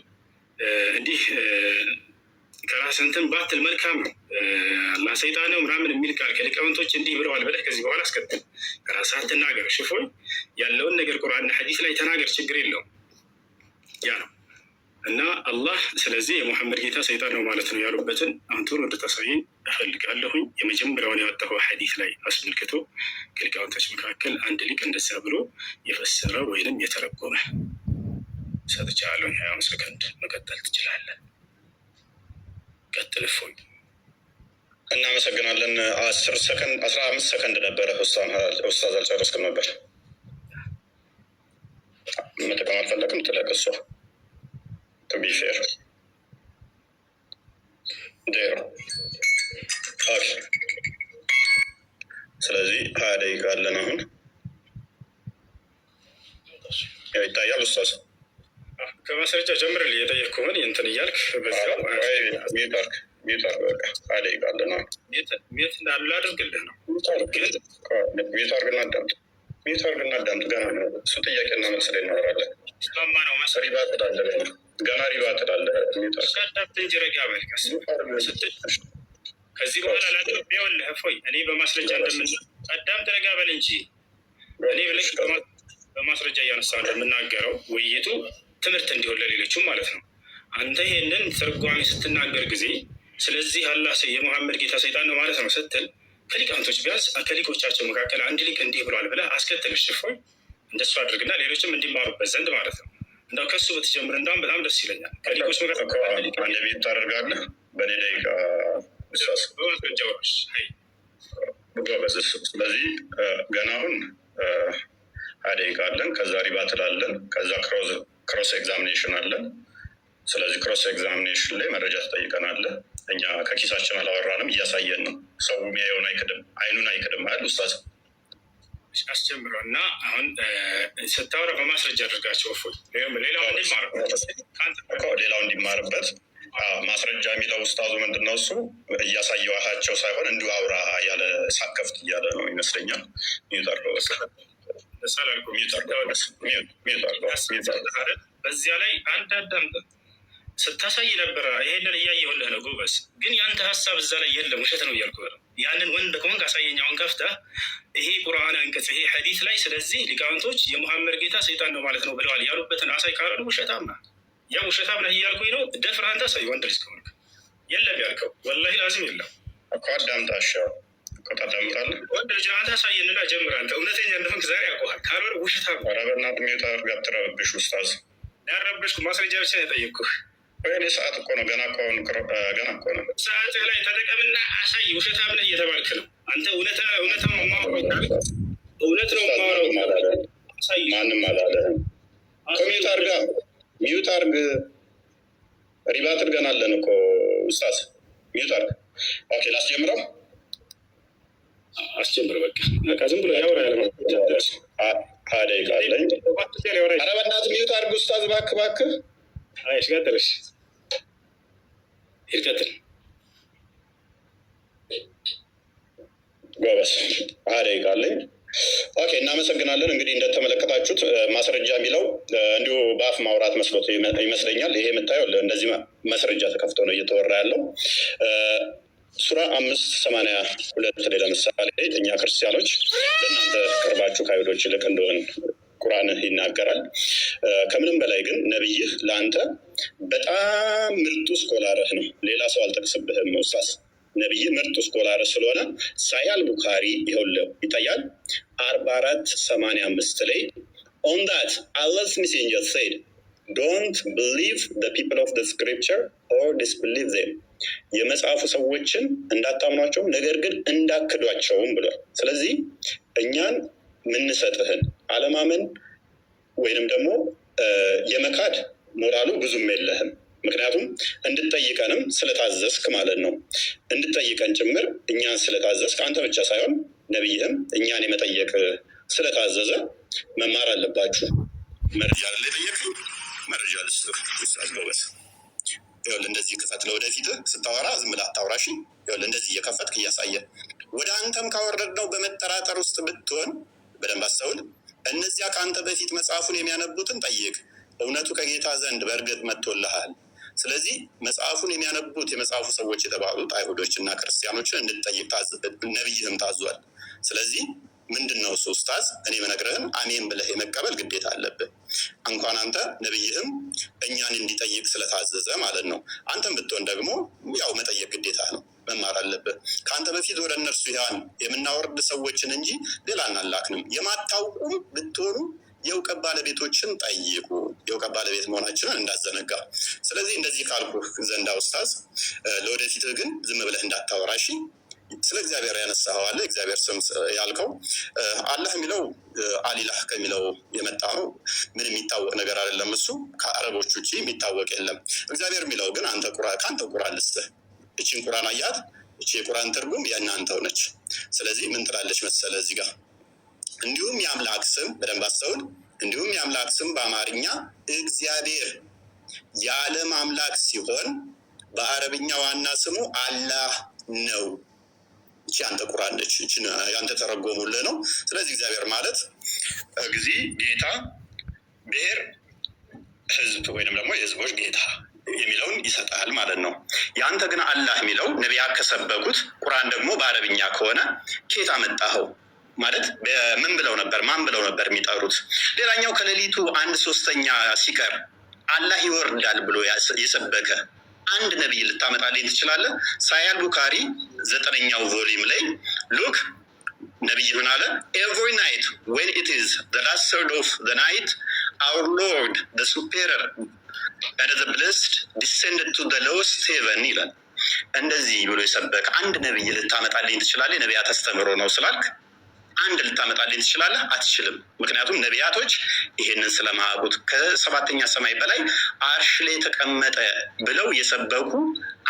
እንዲህ ከራስህ እንትን ባትል መልካም ነው። አላህ ሰይጣን ነው ምናምን የሚል ቃል ከሊቃውንቶች እንዲህ ብለዋል ብለህ ከዚህ በኋላ አስከትል። ከራስህ አትናገር። ሽፎን ያለውን ነገር ቁርአንና ሐዲስ ላይ ተናገር፣ ችግር የለውም። ያ ነው እና አላህ ስለዚህ የሙሐመድ ጌታ ሰይጣን ነው ማለት ነው ያሉበትን አንቱን እንድታሳየኝ እፈልጋለሁኝ። የመጀመሪያውን ያወጣኸው ሐዲስ ላይ አስመልክቶ ከሊቃውንቶች መካከል አንድ ሊቅ እንደዚያ ብሎ የፈሰረ ወይንም የተረጎመ ሰጥቻለሁኝ። 25 ሰከንድ መቀጠል ትችላለህ። ቀጥል እፎይ። እናመሰግናለን። 10 ሰከንድ፣ 15 ሰከንድ ነበረ። ኡስታዝ አልጨረስክም ነበር። መጠቀም አልፈለግም። ትለቅ እሷ to be fair 0። Okay። ስለዚህ 20 ደቂቃ አለን አሁን። ያው ይታያል ኡስታዝ። ከማስረጃ ጀምርልኝ የጠየቅኩህን እንትን እያልክ በዚያው። Mute አድርግ፣ mute አድርግ። በቃ 20 ደቂቃ አለን አሁን። Mute እንዳሉ አድርግልህ ነው። Mute አድርግና አዳምጥ። Mute አድርግና አዳምጥ። ገና ነው እሱ ጥያቄና መልስ ላይ እናወራለን። ስማማ ነው መሰለኝ። ሪባ ትላለህ ገና ገና ሪባ ትላለህ። Mute አድርግ። አዳምጥ እንጂ ረጋ በል ቀስ ስትል ከዚህ በኋላ ላድርግ። ይኸውልህ እፎይ እኔ በማስረጃ እንደምን አዳምጥ፣ ረጋ በል እንጂ እኔ ልክ በማስረጃ እያነሳሁ እንደምናገረው ውይይቱ ትምህርት እንዲሆን ለሌሎቹም ማለት ነው። አንተ ይሄንን ትርጓሜ ስትናገር ጊዜ ስለዚህ አላህ የሙሐመድ ጌታ ሰይጣን ነው ማለት ነው ስትል ከሊቃውንቶች ቢያንስ ከሊቆቻቸው መካከል አንድ ሊቅ እንዲህ ብሏል ብለህ አስከትል። እፎይ እንደሱ አድርግና ሌሎችም እንዲማሩበት ዘንድ ማለት ነው። እንዳው ከሱ ብትጀምር እንዳውም በጣም ደስ ይለኛል። ከሊቆች መካከል አንድ ሊቅ አንድ mute ታደርጋለህ። በእኔ ደቂቃ ኡስታዝ በማስረጃዎች ጎበዝ። ስለዚህ ገና አሁን 20 ደቂቃ አለን። ከዛ rebuttal አለን። ከዛ cross examination አለን። ስለዚህ cross examination ላይ መረጃ ትጠይቀናለህ። እኛ ከኪሳችን አላወራንም፣ እያሳየን ነው። ሰው የሚያየውን አይክድም፣ አይኑን አይክድም አይደል ኡስታዝ? አስጀምረው እና አሁን ስታወራ በማስረጃ አድርጋቸው እፎይ፣ ሌላው እንዲማርበት እኮ ሌላው እንዲማርበት ማስረጃ የሚለው ኡስታዙ ምንድን ነው እሱ እያሳየኋቸው ሳይሆን እንዲሁ አውራ ያለ ሳከፍት እያለ ነው ይመስለኛል። Mute አድርገው በቃ። Mute አድርገው፣ mute አድርገው፣ mute አድርገው። በዚያ ላይ አንድ አዳምጥ። ስታሳይ ነበረ። ይሄንን እያየሁልህ ነው ጎበዝ። ግን ያንተ ሀሳብ እዛ ላይ የለም፣ ውሸት ነው እያልኩህ ነው። ያንን ወንድ ከሆንክ አሳየኝ። አሁን ከፍተህ ይሄ ቁርአን አንቀጽ ይሄ ሐዲስ ላይ ስለዚህ ሊቃውንቶች የሙሐመድ ጌታ ሰይጣን ነው ማለት ነው ብለዋል ያሉበትን አሳይ ካላሉ ውሸታም ነህ። ያው ውሸታም ነህ እያልኩኝ ነው። ደፍረህ አንተ አሳይ፣ ወንድ ልጅ ከሆንክ። የለም ያልከው ወላሂ ላዚም የለም እኮ አዳምጣ፣ እኮ ታዳምጣለህ። ወንድ ልጅ አንተ አሳየንና ጀምር። አንተ እውነተኛ እንደሆንክ ዛሬ ያውቀሃል። ካልሆነ ውሸታም ነህ። ኧረ በእናትህ mute አድርገህ አትረብሽ ኡስታዝ። ያረበሽኩ ማስረጃ ብቻ ነው የጠየቅኩህ። ወይኔ ሰዓት እኮ ነው ገና እኮ አሁን ገና እኮ ነው። ሰዓትህ ላይ ተጠቀምና አሳይ። ውሸታም ነህ እየተባልክ ነው አንተ። እውነት እውነት ነው የማወራው፣ እውነት ነው ኡስታዝ የማወራው። ማንም አላለህም፣ አሳይ። ማንም አላለህም። እኮ mute አድርጋ፣ mute አድርግ። Rebuttal ገና አለን እኮ ኡስታዝ፣ mute አድርግ። Okay ላስጀምረው። አስጀምር። በቃ በቃ ዝም ብሎ ያወራ ያለ 20 ደቂቃ አለኝ። ኧረ በእናትህ mute አድርግ ኡስታዝ፣ እባክህ እባክህ። አይሽ ቀጥልሽ፣ ሂድ ቀጥል። ጎበዝ፣ 20 ደቂቃ አለኝ። Okay እናመሰግናለን። እንግዲህ እንደተመለከታችሁት ማስረጃ የሚለው እንዲሁ በአፍ ማውራት መስሎት ይመስለኛል። ይሄ የምታየው እንደዚህ ማስረጃ ተከፍቶ ነው እየተወራ ያለው። ሱራ 582 ላይ ለምሳሌ እኛ ክርስቲያኖች ለእናንተ ቅርባችሁ ከአይሁዶች ይልቅ እንደሆን ቁርአን ይናገራል። ከምንም በላይ ግን ነቢይህ ለአንተ በጣም ምርጡ scholar ህ ነው። ሌላ ሰው አልጠቅስብህም ኡስታዝ። ነቢይህ ምርጡ scholar ህ ስለሆነ ሳሂህ አል ቡካሪ ይኸውልህ ይታያል 4485 ላይ "On that Allah's messenger said, don't believe the people of the scripture or disbelieve them." የመጽሐፉ ሰዎችን እንዳታምኗቸውም ነገር ግን እንዳክዷቸውም ብሏል። ስለዚህ እኛን ምንሰጥህን አለማመን ወይንም ደግሞ የመካድ ሞራሉ ብዙም የለህም። ምክንያቱም እንድጠይቀንም ስለታዘዝክ ማለት ነው። እንድጠይቀን ጭምር እኛን ስለታዘዝክ አንተ ብቻ ሳይሆን ነቢይህም እኛን የመጠየቅ ስለታዘዘ መማር አለባችሁ። መረጃ አይደለ የጠየቅህ? መረጃ ልስጥህ ኡስታዝ ጎበዝ። ይኸውልህ እንደዚህ ክፈት። ለወደፊት ስታወራ ዝም ብለህ አታውራ። እሺ? ይኸውልህ እንደዚህ እየከፈትክ እያሳየ ወደ አንተም ካወረድነው በመጠራጠር ውስጥ ብትሆን በደንብ አስተውል። እነዚያ ከአንተ በፊት መጽሐፉን የሚያነቡትን ጠይቅ፣ እውነቱ ከጌታ ዘንድ በእርግጥ መጥቶልሃል። ስለዚህ መጽሐፉን የሚያነቡት የመጽሐፉ ሰዎች የተባሉት አይሁዶች እና ክርስቲያኖችን እንድትጠይቅ ነቢይህም ታዟል። ስለዚህ ምንድን ነው እሱ ኡስታዝ፣ እኔ የምነግርህን አሜን ብለህ የመቀበል ግዴታ አለብህ። እንኳን አንተ ነቢይህም እኛን እንዲጠይቅ ስለታዘዘ ማለት ነው። አንተም ብትሆን ደግሞ ያው መጠየቅ ግዴታ ነው፣ መማር አለብህ። ከአንተ በፊት ወደ እነርሱ ያን የምናወርድ ሰዎችን እንጂ ሌላ አናላክንም። የማታውቁም ብትሆኑ የእውቀት ባለቤቶችን ጠይቁ። የእውቀት ባለቤት መሆናችንን እንዳዘነጋ። ስለዚህ እንደዚህ ካልኩህ ዘንዳ ኡስታዝ፣ ለወደፊትህ ግን ዝም ብለህ እንዳታወራ እሺ። ስለ እግዚአብሔር ያነሳኸው አለ፣ እግዚአብሔር ስም ያልከው አላህ የሚለው አሊላህ ከሚለው የመጣ ነው። ምን የሚታወቅ ነገር አይደለም። እሱ ከአረቦች ውጭ የሚታወቅ የለም። እግዚአብሔር የሚለው ግን አንተ ከአንተ ቁርአን ልስጥህ። እቺን ቁርአን አያት። እቺ የቁርአን ትርጉም የእናንተው ነች። ስለዚህ ምን ትላለች መሰለ እዚህ ጋር? እንዲሁም የአምላክ ስም፣ በደንብ አስተውል። እንዲሁም የአምላክ ስም በአማርኛ እግዚአብሔር የዓለም አምላክ ሲሆን በአረብኛ ዋና ስሙ አላህ ነው። እቺ አንተ ቁርአን ነች። እቺ ያንተ ተረጎሙልህ ነው። ስለዚህ እግዚአብሔር ማለት እግዚ ጌታ፣ ብሔር ህዝብ ወይንም ደግሞ የህዝቦች ጌታ የሚለውን ይሰጣል ማለት ነው። የአንተ ግን አላህ የሚለው ነቢያት ከሰበኩት ቁርአን ደግሞ በአረብኛ ከሆነ ኬት አመጣኸው? ማለት ምን ብለው ነበር? ማን ብለው ነበር የሚጠሩት? ሌላኛው ከሌሊቱ አንድ ሶስተኛ ሲቀር አላህ ይወርዳል ብሎ የሰበከ አንድ ነቢይ ልታመጣልኝ ትችላለህ? ሳሂህ አል ቡካሪ 9ኛው volume ላይ look፣ ነቢይ ምን አለ? "Every night when it is the last third of the night, our Lord the superior and the blessed descended to the lowest heaven" ይላል። እንደዚህ ብሎ የሰበከ አንድ ነቢይ ልታመጣልኝ ትችላለህ? ነቢያት አስተምሮ ነው ስላልክ አንድ ልታመጣልኝ ትችላለህ? አትችልም። ምክንያቱም ነቢያቶች ይሄንን ስለማያውቁት ከሰባተኛ ሰማይ በላይ አርሽ ላይ የተቀመጠ ብለው የሰበኩ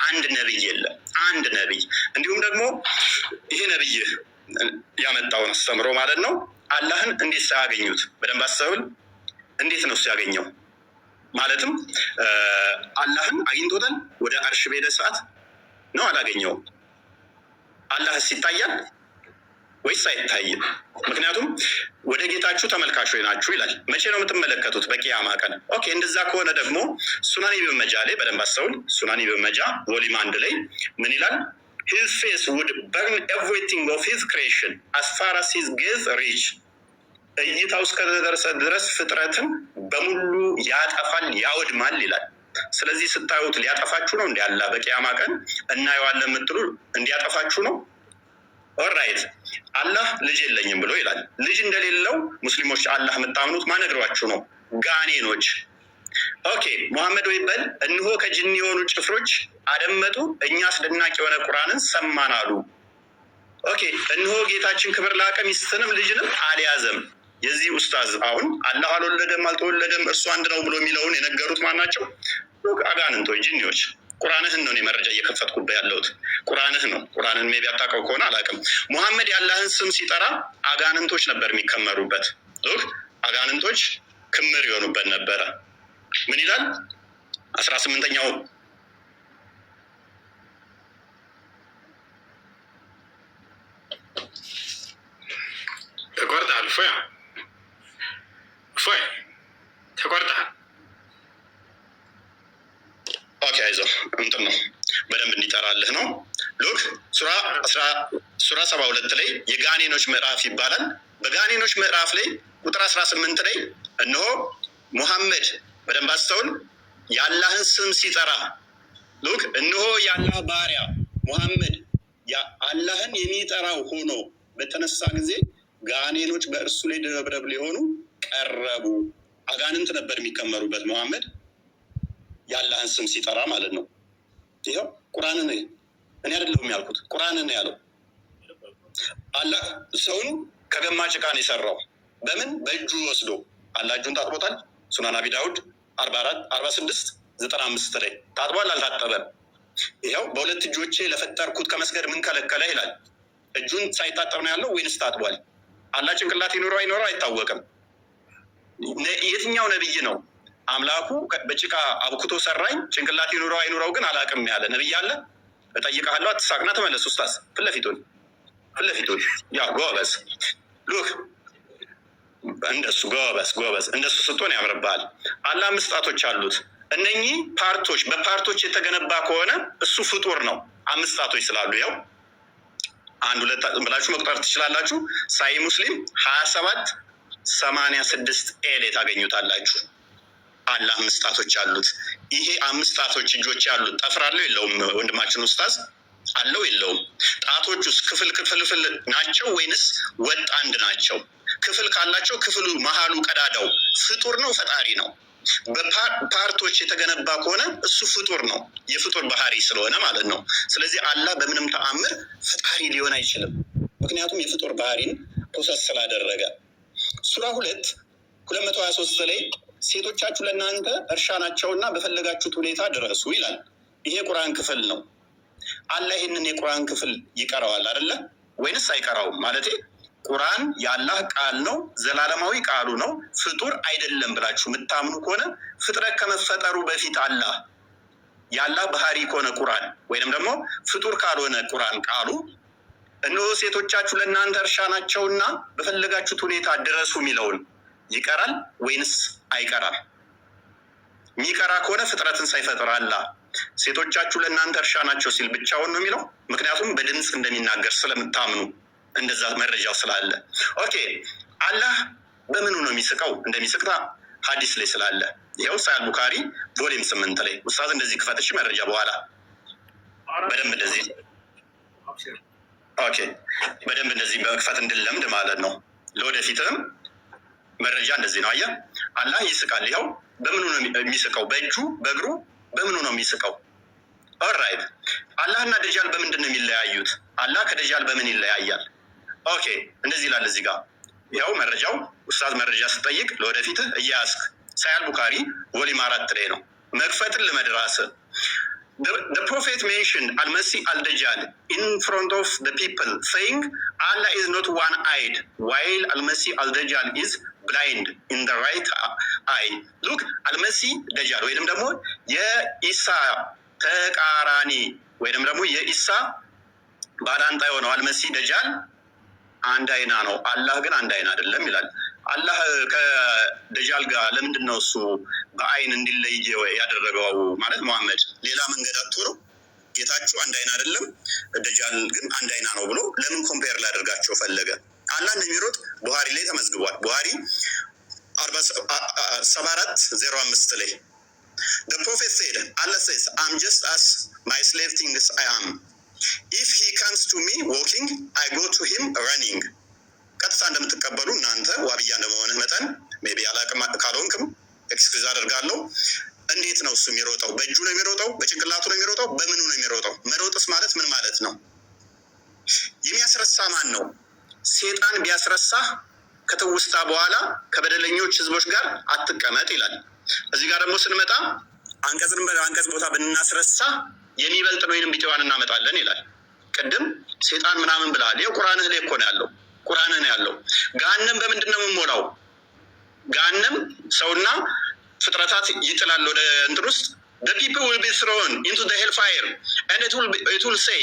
አንድ ነቢይ የለም። አንድ ነቢይ። እንዲሁም ደግሞ ይሄ ነቢይ ያመጣውን አስተምሮ ማለት ነው። አላህን እንዴት ሳያገኙት፣ በደንብ አስተውል። እንዴት ነው እሱ ያገኘው? ማለትም አላህን አግኝቶታል ወደ አርሽ በሄደ ሰዓት ነው? አላገኘውም? አላህስ ይታያል? ወይስ አይታይም? ምክንያቱም ወደ ጌታችሁ ተመልካቾች ናችሁ ይላል። መቼ ነው የምትመለከቱት? በቂያማ ቀን። Okay፣ እንደዛ ከሆነ ደግሞ ሱናን ኢብን መጃ ላይ በደንብ አስተውል። ሱናን ኢብን መጃ volume 1 ላይ ምን ይላል? "His face would burn everything of his creation as far as his gaze reach." እይታው እስከተደረሰ ድረስ ፍጥረትን በሙሉ ያጠፋል፣ ያወድማል ይላል። ስለዚህ ስታዩት ሊያጠፋችሁ ነው። እንዲ አላህ በቂያማ ቀን እናየዋለን የምትሉ እንዲያጠፋችሁ ነው። Alright፣ አላህ ልጅ የለኝም ብሎ ይላል። ልጅ እንደሌለው ሙስሊሞች አላህ የምታምኑት ማን ነግሯችሁ ነው? ጋኔኖች። Okay፣ ሙሐመድ ወይ በል፣ እነሆ ከጅን የሆኑ ጭፍሮች አደመጡ፣ እኛ አስደናቂ የሆነ ቁርአንን ሰማን አሉ። Okay፣ እነሆ ጌታችን ክብር ላቀ ሚስትንም ልጅንም አልያዘም። የዚህ ኡስታዝ አሁን አላህ አልወለደም አልተወለደም እርሱ አንድ ነው ብሎ የሚለውን የነገሩት ማን ናቸው? አጋንንቶች፣ ጅኒዎች። ቁርአንህን ነው እኔ መረጃ እየከፈትኩበት ያለሁት፣ ቁርአንህ ነው። ቁርአንን maybe አታውቀው ከሆነ አላውቅም። ሙሐመድ የአላህን ስም ሲጠራ አጋንንቶች ነበር የሚከመሩበት። Look፣ አጋንንቶች ክምር ይሆኑበት ነበረ። ምን ይላል? 18ኛው ተቆርጠሃል። እፎይ እፎይ ተቆርጠሃል። Okay፣ አይዞህ፣ እንትን ነው፣ በደንብ እንዲጠራልህ ነው። Look፣ ሱራ 72 ላይ የጋኔኖች ምዕራፍ ይባላል። በጋኔኖች ምዕራፍ ላይ ቁጥር 18 ላይ እነሆ ሙሐመድ፣ በደንብ አስተውል፣ የአላህን ስም ሲጠራ፣ look፣ እነሆ የአላህ ባሪያ ሙሐመድ አላህን የሚጠራው ሆኖ በተነሳ ጊዜ ጋኔኖች በእርሱ ላይ ድርብርብ ሊሆኑ ቀረቡ። አጋንንት ነበር የሚከመሩበት ሙሐመድ የአላህን ስም ሲጠራ ማለት ነው። ይኸው ቁርአንን፣ እኔ አይደለሁም ያልኩት፣ ቁርአንን ነው ያለው። አላህ ሰውን ከገማ ጭቃ ነው የሰራው። በምን? በእጁ ወስዶ። አላህ እጁን ታጥቦታል። ሱናን አቢ ዳውድ 44 46 95 ላይ ታጥቧል አልታጠበም? ይኸው በሁለት እጆቼ ለፈጠርኩት ከመስገድ ምን ከለከለ ይላል። እጁን ሳይታጠብ ነው ያለው ወይንስ ታጥቧል? አላህ ጭንቅላት ይኑረው አይኖረው አይታወቅም። የትኛው ነብይ ነው አምላኩ በጭቃ አብኩቶ ሰራኝ፣ ጭንቅላት ይኑረው አይኑረው ግን አላውቅም ያለ ነብይ አለ? እጠይቅሃለሁ። አትሳቅና ተመለስ። ኡስታዝ፣ ፊት ለፊቱን፣ ፊት ለፊቱን። Yeah፣ ጎበዝ፣ look፣ እንደሱ ጎበዝ፣ ጎበዝ። እንደሱ ስትሆን ያምርብሃል። አላህ አምስት ጣቶች አሉት። እነኚህ part ኦች በ part ኦች የተገነባ ከሆነ እሱ ፍጡር ነው። አምስት ጣቶች ስላሉ ያው አንድ ሁለት ብላችሁ መቁጠር ትችላላችሁ። ሳሂህ ሙስሊም 2786 A ላይ ታገኙታላችሁ። አላህ አምስት ጣቶች አሉት። ይሄ አምስት ጣቶች እጆች ያሉት ጠፍር አለው የለውም? ወንድማችን ኡስታዝ፣ አለው የለውም? ጣቶች ውስጥ ክፍል ክፍልፍል ናቸው ወይንስ ወጥ አንድ ናቸው? ክፍል ካላቸው ክፍሉ መሀሉ ቀዳዳው ፍጡር ነው ፈጣሪ ነው? በ part ኦች የተገነባ ከሆነ እሱ ፍጡር ነው፣ የፍጡር ባህሪ ስለሆነ ማለት ነው። ስለዚህ አላህ በምንም ተአምር ፈጣሪ ሊሆን አይችልም። ምክንያቱም የፍጡር ባህሪን possess ስላደረገ። ሱራ 2 223 ላይ ሴቶቻችሁ ለእናንተ እርሻ ናቸውና በፈለጋችሁት ሁኔታ ድረሱ ይላል። ይሄ የቁርአን ክፍል ነው። አላህ ይህንን የቁርአን ክፍል ይቀረዋል አይደለ? ወይንስ አይቀራውም? ማለቴ ቁርአን የአላህ ቃል ነው፣ ዘላለማዊ ቃሉ ነው፣ ፍጡር አይደለም ብላችሁ የምታምኑ ከሆነ ፍጥረት ከመፈጠሩ በፊት አላህ የአላህ ባህሪ ከሆነ ቁርአን ወይንም ደግሞ ፍጡር ካልሆነ ቁርአን ቃሉ እነሆ ሴቶቻችሁ ለእናንተ እርሻ ናቸውና በፈለጋችሁት ሁኔታ ድረሱ የሚለውን ይቀራል ወይንስ አይቀራም? የሚቀራ ከሆነ ፍጥረትን ሳይፈጥር አላህ ሴቶቻችሁ ለእናንተ እርሻ ናቸው ሲል ብቻውን ነው የሚለው? ምክንያቱም በድምፅ እንደሚናገር ስለምታምኑ፣ እንደዛ መረጃው ስላለ። Okay፣ አላህ በምኑ ነው የሚስቀው? እንደሚስቅ ሀዲስ ላይ ስላለ ይኸው ሳሂህ ቡካሪ volume 8 ላይ። ኡስታዝ፣ እንደዚህ ክፈትሽ መረጃ በኋላ በደንብ እንደዚህ። Okay፣ በደንብ እንደዚህ በመክፈት እንድለምድ ማለት ነው። ለወደፊትም መረጃ እንደዚህ ነው። አየህ፣ አላህ ይስቃል። ይኸው በምኑ ነው የሚስቀው? በእጁ፣ በእግሩ፣ በምኑ ነው የሚስቀው? Alright፣ አላህና ደጃል በምንድን ነው የሚለያዩት? አላህ ከደጃል በምን ይለያያል? Okay፣ እንደዚህ ይላል እዚህ ጋር፣ ይኸው መረጃው። ኡስታዝ፣ መረጃ ስጠይቅ ለወደፊትህ እያያዝክ ሳሂህ ቡካሪ volume 4 ላይ ነው። መክፈትን ልመድ ራስህ። The prophet mentioned Al-Masih al-Dajjal in front of the people, saying, "Allah is not one-eyed, while Al-Masih al-Dajjal is blind in the right eye." Look, Al-Masih Dajjal ወይንም ደግሞ የኢሳ ተቃራኒ ወይንም ደግሞ የኢሳ ባላንጣ የሆነው አልመሲህ ደጃል አንድ አይና ነው፣ አላህ ግን አንድ አይና አይደለም ይላል። አላህ ከደጃል ጋር ለምንድን ነው እሱ በአይን እንዲለይ ያደረገው? ማለት መሐመድ ሌላ መንገድ አጥቶ ነው? ጌታችሁ አንድ አይና አይደለም፣ ደጃል ግን አንድ አይና ነው ብሎ ለምን compare ላደርጋቸው ፈለገ? አላህ እንደሚሮጥ ቡሃሪ ላይ ተመዝግቧል። ቡሃሪ 7405 ላይ "The prophet said, Allah says, 'I'm just as my slave thinks I am. If he comes to me walking, I go to him running.'" ቀጥታ እንደምትቀበሉ እናንተ ዋብያ እንደመሆንህ መጠን maybe አላቅም፣ ካልሆንክም excuse አደርጋለሁ። እንዴት ነው እሱ የሚሮጠው? በእጁ ነው የሚሮጠው? በጭንቅላቱ ነው የሚሮጠው? በምኑ ነው የሚሮጠው? መሮጥስ ማለት ምን ማለት ነው? የሚያስረሳ ማን ነው? ሴጣን ቢያስረሳህ ከትውስታ በኋላ ከበደለኞች ህዝቦች ጋር አትቀመጥ ይላል። እዚህ ጋር ደግሞ ስንመጣ አንቀጽን በአንቀጽ ቦታ ብናስረሳ የሚበልጥ ወይንም ቢጤዋን እናመጣለን ይላል። ቅድም ሴጣን ምናምን ብለሃል። ይኸው ቁርአንህ ላይ እኮ ነው ያለው። ቁርአንህ ነው ያለው። ገሃነም በምንድን ነው የምሞላው? ገሃነም ሰውና ፍጥረታት ይጥላል ወደ እንትን ውስጥ። "The people will be thrown into the hellfire and it will say,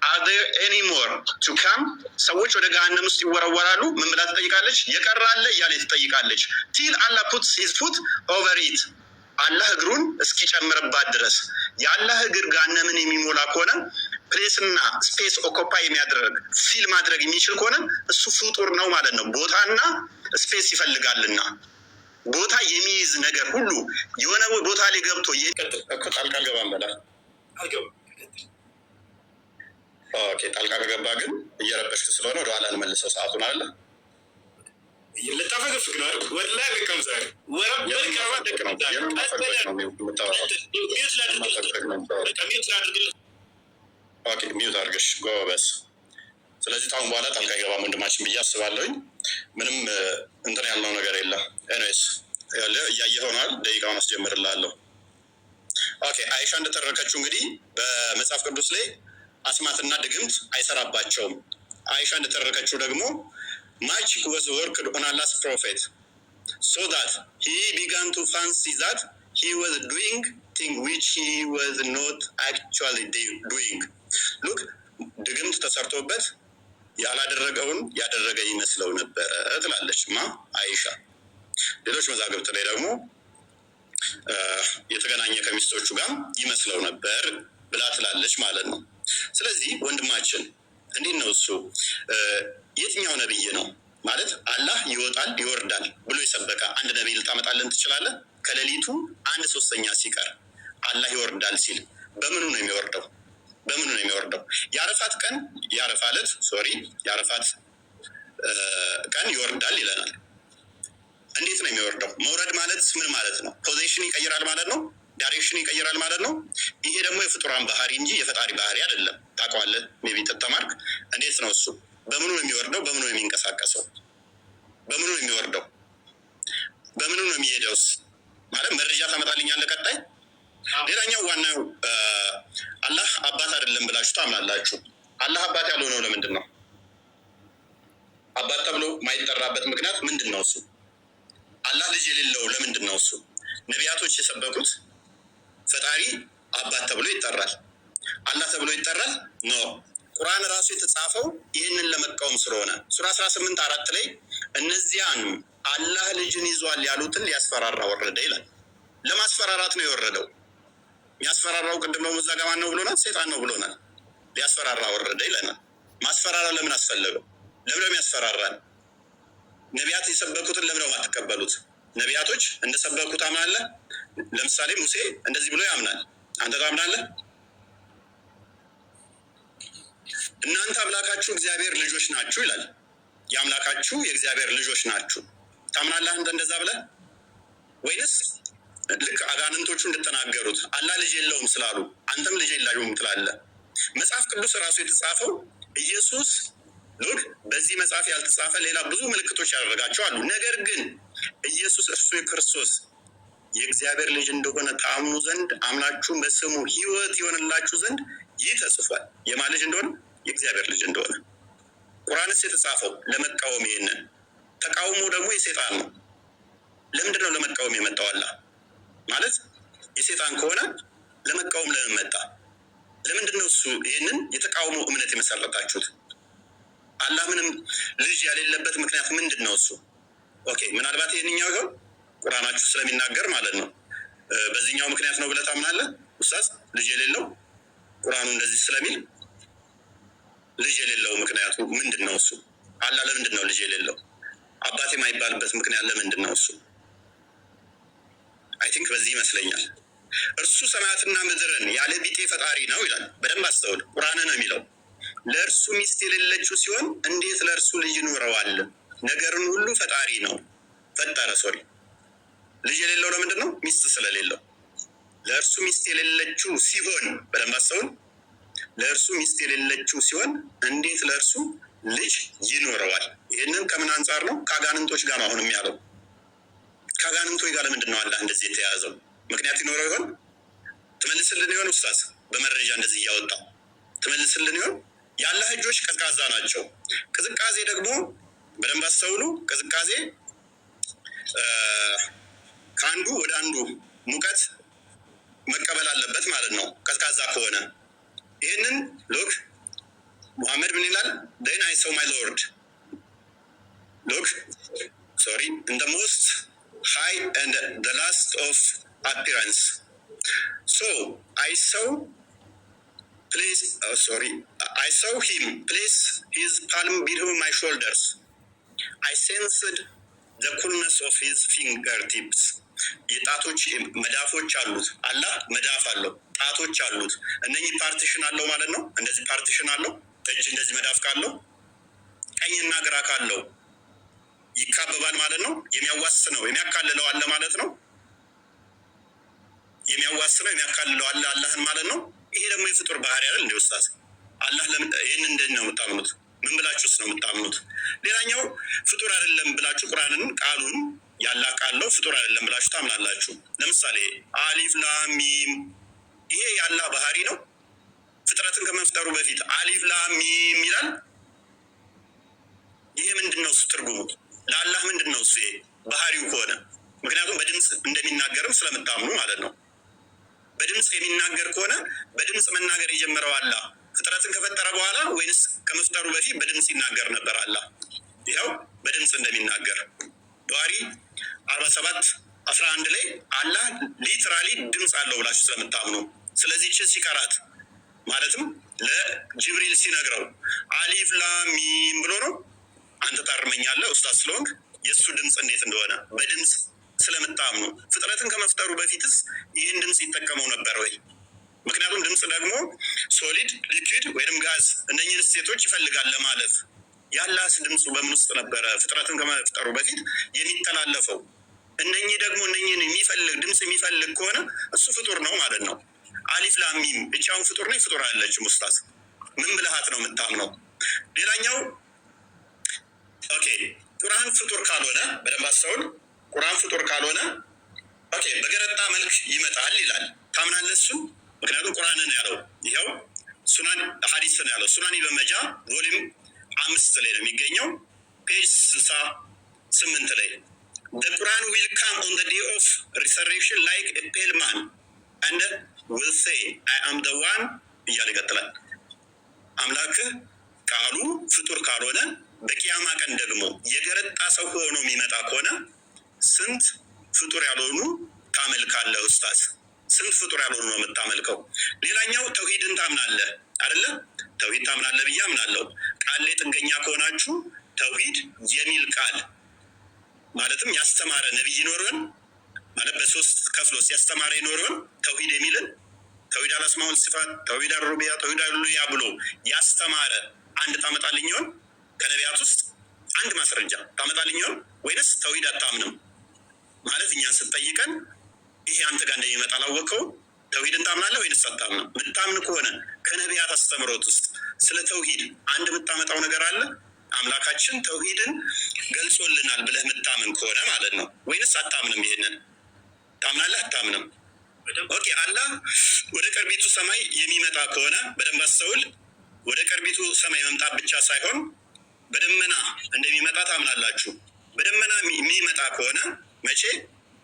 'Are there any more to come?'" ሰዎች ወደ ገሃነም ውስጥ ይወረወራሉ። ምን ብላ ትጠይቃለች? የቀረ አለ እያለ ትጠይቃለች። "Till Allah puts his foot over it." አላህ እግሩን እስኪጨምርባት ድረስ። የአላህ እግር ገሃነምን የሚሞላ ከሆነ፣ place እና space occupy የሚያደርግ፣ fill ማድረግ የሚችል ከሆነ እሱ ፍጡር ነው ማለት ነው። ቦታና space ይፈልጋልና ቦታ የሚይዝ ነገር ሁሉ የሆነ ቦታ ላይ ገብቶ እኮ ጣልቃ አልገባም በላ። Okay፣ ጣልቃ ከገባ ግን እየረበሽክ ስለሆነ ወደኋላ እንመልሰው ሰዓቱን አለ። ልታፈገፍግ ነው አይደል? ወላሂ አልለቅም ዛሬ። የምን ማፈግፈግ ነው የምታወራው? Mute ላድርግልህ። Okay፣ mute አድርግሽ ጎበዝ። ስለዚህ ታሁን በኋላ ጣልቃ አይገባም ወንድማችን ብዬ አስባለሁኝ። ምንም እንትን ያልነው ነገር የለም። Anyways እያየህ ሆኗል። ደቂቃውን አስጀምርልሃለሁ። Okay፣ አይሻ እንደተረከችው እንግዲህ በመጽሐፍ ቅዱስ ላይ አስማትና ድግምት አይሰራባቸውም። አይሻ እንደተረከችው ደግሞ "Magic was worked on Allah's prophet so that he began to fancy that he was doing thing which he was not actually doing." Look፣ ድግምት ተሰርቶበት ያላደረገውን ያደረገ ይመስለው ነበረ ትላለች ማ አይሻ። ሌሎች መዛግብት ላይ ደግሞ የተገናኘ ከሚስቶቹ ጋር ይመስለው ነበር ብላ ትላለች ማለት ነው። ስለዚህ ወንድማችን እንዴት ነው እሱ የትኛው ነብይ ነው ማለት አላህ ይወጣል ይወርዳል ብሎ የሰበከ አንድ ነቢይ ልታመጣልን ትችላለህ? ከሌሊቱ አንድ ሶስተኛ ሲቀር አላህ ይወርዳል ሲል በምኑ ነው የሚወርደው? በምኑ ነው የሚወርደው? የአረፋት ቀን፣ የአረፋ ዕለት፣ sorry፣ የአረፋት ቀን ይወርዳል ይለናል። እንዴት ነው የሚወርደው? መውረድ ማለት ምን ማለት ነው? Position ይቀይራል ማለት ነው። Direction ይቀይራል ማለት ነው። ይሄ ደግሞ የፍጡራን ባህሪ እንጂ የፈጣሪ ባህሪ አይደለም። ታውቀዋለህ፣ maybe ተማርክ። እንዴት ነው እሱ? በምኑ ነው የሚወርደው? በምኑ ነው የሚንቀሳቀሰው? በምኑ ነው የሚወርደው? በምኑ ነው የሚሄደውስ? ማለት መረጃ ታመጣልኛለህ ቀጣይ። ሌላኛው ዋናው አላህ አባት አይደለም ብላችሁ ታምናላችሁ። አላህ አባት ያልሆነው ለምንድን ነው? አባት ተብሎ ማይጠራበት ምክንያት ምንድን ነው? እሱ አላህ ልጅ የሌለው ለምንድን ነው? እሱ ነቢያቶች የሰበኩት ፈጣሪ አባት ተብሎ ይጠራል፣ አላህ ተብሎ ይጠራል? No፣ ቁርአን ራሱ የተጻፈው ይህንን ለመቃወም ስለሆነ ሱራ 18:4 ላይ እነዚያን አላህ ልጅን ይዟል ያሉትን ሊያስፈራራ ወረደ ይላል። ለማስፈራራት ነው የወረደው። የሚያስፈራራው ቅድም ደግሞ እዛ ጋ ማን ነው ብሎናል? ሴጣን ነው ብሎናል። ሊያስፈራራ ወረደ ይለናል። ማስፈራራ ለምን አስፈለገው? ለምን ነው ያስፈራራል? ነቢያት የሰበኩትን ለምን ነው የማትቀበሉት? ነቢያቶች እንደሰበኩት ታምናለህ? ለምሳሌ ሙሴ እንደዚህ ብሎ ያምናል። አንተ ታምናለህ? እናንተ አምላካችሁ እግዚአብሔር ልጆች ናችሁ ይላል። የአምላካችሁ የእግዚአብሔር ልጆች ናችሁ። ታምናለህ አንተ እንደዛ ብለህ? ወይንስ ልክ አጋንንቶቹ እንደተናገሩት አላህ ልጅ የለውም ስላሉ አንተም ልጅ የላችሁም ትላለህ? መጽሐፍ ቅዱስ ራሱ የተጻፈው ኢየሱስ፣ look፣ በዚህ መጽሐፍ ያልተጻፈ ሌላ ብዙ ምልክቶች ያደረጋቸው አሉ። ነገር ግን ኢየሱስ እርሱ የክርስቶስ የእግዚአብሔር ልጅ እንደሆነ ታምኑ ዘንድ አምናችሁም በስሙ ሕይወት ይሆንላችሁ ዘንድ ይህ ተጽፏል። የማን ልጅ እንደሆነ? የእግዚአብሔር ልጅ እንደሆነ። ቁርአንስ የተጻፈው ለመቃወም፣ ይሄንን ተቃውሞ ደግሞ የሴጣን ነው። ለምንድን ነው ለመቃወም የመጣው? አላህ ማለት የሴጣን ከሆነ ለመቃወም ለምን መጣ? ለምንድን ነው እሱ ይህንን የተቃውሞ እምነት የመሰረታችሁት? አላህ ምንም ልጅ ያሌለበት ምክንያት ምንድን ነው? እሱ okay፣ ምናልባት ይህንኛው ይሆን ቁርአናችሁ ስለሚናገር ማለት ነው። በዚህኛው ምክንያት ነው ብለህ ታምናለህ ኡስታዝ? ልጅ የሌለው ቁርአኑ እንደዚህ ስለሚል ልጅ የሌለው ምክንያቱ ምንድን ነው? እሱ አላህ ለምንድን ነው ልጅ የሌለው? አባት የማይባልበት ምክንያት ለምንድን ነው? እሱ I think በዚህ ይመስለኛል። እርሱ ሰማያትና ምድርን ያለ ቢጤ ፈጣሪ ነው ይላል። በደንብ አስተውል። ቁርአን ነው የሚለው። ለእርሱ ሚስት የሌለችው ሲሆን እንዴት ለእርሱ ልጅ ይኖረዋል? ነገርን ሁሉ ፈጣሪ ነው፣ ፈጠረ። Sorry፣ ልጅ የሌለው ለምንድን ነው? ሚስት ስለሌለው። ለእርሱ ሚስት የሌለችው ሲሆን፣ በደንብ አስተውል። ለእርሱ ሚስት የሌለችው ሲሆን እንዴት ለእርሱ ልጅ ይኖረዋል? ይህንን ከምን አንጻር ነው? ከአጋንንቶች ጋር ነው አሁንም ያለው። ከአጋንንቶች ጋር ለምንድን ነው አላህ እንደዚህ የተያያዘው? ምክንያት ይኖረው ይሆን? ትመልስልን ይሆን ኡስታዝ? በመረጃ እንደዚህ እያወጣ ትመልስልን ይሆን? የአላህ እጆች ቀዝቃዛ ናቸው። ቅዝቃዜ ደግሞ በደንብ አስተውሉ። ቅዝቃዜ ከአንዱ ወደ አንዱ ሙቀት መቀበል አለበት ማለት ነው፣ ቀዝቃዛ ከሆነ። ይህንን look፣ ሙሐመድ ምን ይላል? "Then I saw my Lord," look, sorry, "in the most high and the last of appearance. So I saw place sorry, I saw him place his palm between my shoulders. I sensed the coolness of his fingertips." የጣቶች መዳፎች አሉት። አላህ መዳፍ አለው፣ ጣቶች አሉት። እነኚህ partition አለው ማለት ነው። እንደዚህ partition አለው። እጅ እንደዚህ መዳፍ ካለው፣ ቀኝና ግራ ካለው ይካበባል ማለት ነው። የሚያዋስነው የሚያካልለው አለ ማለት ነው። የሚያዋስነው የሚያካልለው አለ አላህን ማለት ነው። ይሄ ደግሞ የፍጡር ባህሪ አይደል እንደ ኡስታዝ? አላህ ይህን እንዴት ነው የምታምኑት? ምን ብላችሁስ ነው የምታምኑት? ሌላኛው ፍጡር አይደለም ብላችሁ ቁርአንን፣ ቃሉን፣ ያላህ ቃል ነው፣ ፍጡር አይደለም ብላችሁ ታምናላችሁ። ለምሳሌ አሊፍ ላም ሚም፣ ይሄ የአላህ ባህሪ ነው። ፍጥረትን ከመፍጠሩ በፊት አሊፍ ላም ሚም ይላል። ይሄ ምንድን ነው እሱ ትርጉሙ? ለአላህ ምንድን ነው እሱ ይሄ ባህሪው ከሆነ? ምክንያቱም በድምፅ እንደሚናገርም ስለምታምኑ ማለት ነው። በድምፅ የሚናገር ከሆነ በድምፅ መናገር የጀመረው አላህ ፍጥረትን ከፈጠረ በኋላ ወይንስ ከመፍጠሩ በፊት በድምፅ ይናገር ነበር? አላህ ይኸው በድምፅ እንደሚናገር ቡሃሪ 47:11 ላይ አላህ literally ድምፅ አለው ብላችሁ ስለምታምኑ፣ ስለዚህ ችን ሲቀራት ማለትም ለጅብሪል ሲነግረው አሊፍ ላም ሚም ብሎ ነው። አንተ ታርመኛለህ ኡስታዝ ስለሆንክ፣ የእሱ ድምፅ እንዴት እንደሆነ በድምፅ ስለምታምኑ ፍጥረትን ከመፍጠሩ በፊትስ ይህን ድምፅ ይጠቀመው ነበር ወይ? ምክንያቱም ድምፅ ደግሞ solid፣ liquid ወይም ጋዝ እነኝህን state ኦች ይፈልጋል ለማለፍ። የአላህስ ድምፁ በምን ውስጥ ነበረ ፍጥረትን ከመፍጠሩ በፊት የሚተላለፈው? እነኚህ ደግሞ እነኚህን የሚፈልግ ድምፅ የሚፈልግ ከሆነ እሱ ፍጡር ነው ማለት ነው። አሊፍ ላም ሚም ብቻውን ፍጡር ነው? ፍጡር አለችም። ኡስታዝ፣ ምን ብልሃት ነው የምታምነው? ሌላኛው okay፣ ቁርአን ፍጡር ካልሆነ፣ በደንብ አስተውል። ቁርአን ፍጡር ካልሆነ okay፣ በገረጣ መልክ ይመጣል ይላል። ታምናለህ? እሱ ምክንያቱም ቁርአንን ያለው ይኸው ሱናን ሀዲስ ነው ያለው። ሱናን ኢብን ማጃ volume 5 ላይ ነው የሚገኘው፣ page 68 ላይ "The Quran will come on the day of resurrection like a pale man and will say, 'I am the one' እያለ ይቀጥላል። አምላክህ ቃሉ ፍጡር ካልሆነ፣ በቂያማ ቀን ደግሞ የገረጣ ሰው ሆኖ የሚመጣ ከሆነ ስንት ፍጡር ያልሆኑ ታመልካለህ ኡስታዝ? ስንት ፍጡር ያልሆኑ ነው የምታመልከው? ሌላኛው ተውሂድን ታምናለህ አይደለ? ተውሂድ ታምናለህ ብዬ አምናለሁ። ቃል ላይ ጥገኛ ከሆናችሁ ተውሂድ የሚል ቃል ማለትም ያስተማረ ነቢይ ይኖር ይሆን? ማለት በሶስት ከፍሎ ያስተማረ ይኖር ይሆን? ተውሂድ የሚልን ተውሂድ አልአስማ ወሲፋት፣ ተውሂድ አልሩቡቢያ፣ ተውሂድ አልኡሉሂያ ብሎ ያስተማረ አንድ ታመጣልኝ ይሆን? ከነቢያት ውስጥ አንድ ማስረጃ ታመጣልኝ ይሆን? ወይንስ ተውሂድ አታምንም? ማለት እኛን ስትጠይቀን ይሄ አንተ ጋር እንደሚመጣ አላወቀው። ተውሂድን ታምናለህ ወይንስ አታምንም? ምታምን ከሆነ ከነቢያት አስተምሮት ውስጥ ስለ ተውሂድ አንድ የምታመጣው ነገር አለ? አምላካችን ተውሂድን ገልጾልናል ብለህ የምታምን ከሆነ ማለት ነው። ወይንስ አታምንም? ይሄንን ታምናለህ አታምንም? Okay፣ አላህ ወደ ቅርቢቱ ሰማይ የሚመጣ ከሆነ፣ በደንብ አስተውል። ወደ ቅርቢቱ ሰማይ መምጣት ብቻ ሳይሆን በደመና እንደሚመጣ ታምናላችሁ። በደመና የሚመጣ ከሆነ መቼ?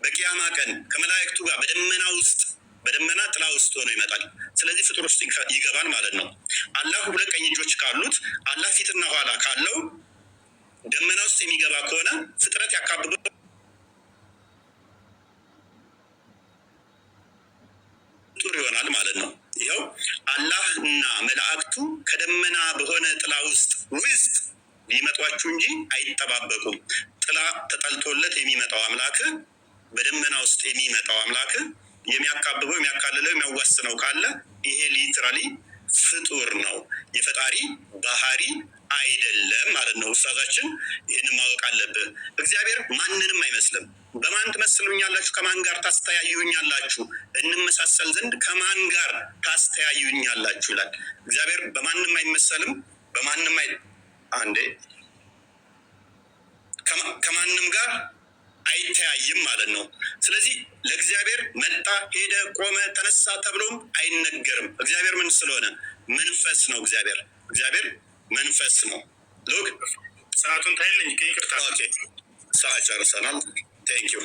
በቂያማ ቀን ከመላእክቱ ጋር በደመና ውስጥ፣ በደመና ጥላ ውስጥ ሆኖ ይመጣል። ስለዚህ ፍጡር ውስጥ ይገባል ማለት ነው። አላህ ሁለት ቀኝ እጆች ካሉት፣ አላህ ፊትና ኋላ ካለው፣ ደመና ውስጥ የሚገባ ከሆነ ፍጥረት ያካብበው ፍጡር ይሆናል ማለት ነው። ይኸው አላህ እና መላእክቱ ከደመና በሆነ ጥላ ውስጥ ሊመጧችሁ እንጂ አይጠባበቁም። ጥላ ተጠልቶለት የሚመጣው አምላክ፣ በደመና ውስጥ የሚመጣው አምላክ የሚያካብበው፣ የሚያካልለው፣ የሚያዋስነው ካለ ይሄ literally ፍጡር ነው፣ የፈጣሪ ባህሪ አይደለም ማለት ነው። ኡስታዛችን ይህንን ማወቅ አለብህ። እግዚአብሔር ማንንም አይመስልም። በማን ትመስሉኛላችሁ? ከማን ጋር ታስተያዩኛላችሁ? እንመሳሰል ዘንድ ከማን ጋር ታስተያዩኛላችሁ ይላል። እግዚአብሔር በማንም አይመሰልም። በማንም አይ አንዴ ከማንም ጋር አይተያይም ማለት ነው። ስለዚህ ለእግዚአብሔር መጣ፣ ሄደ፣ ቆመ፣ ተነሳ ተብሎም አይነገርም። እግዚአብሔር ምን ስለሆነ? መንፈስ ነው። እግዚአብሔር መንፈስ ነው። Look። ሰዓቱን ታይልኝ ከይቅርታ። Okay፣ ሰዓት ጨርሰናል። Thank you።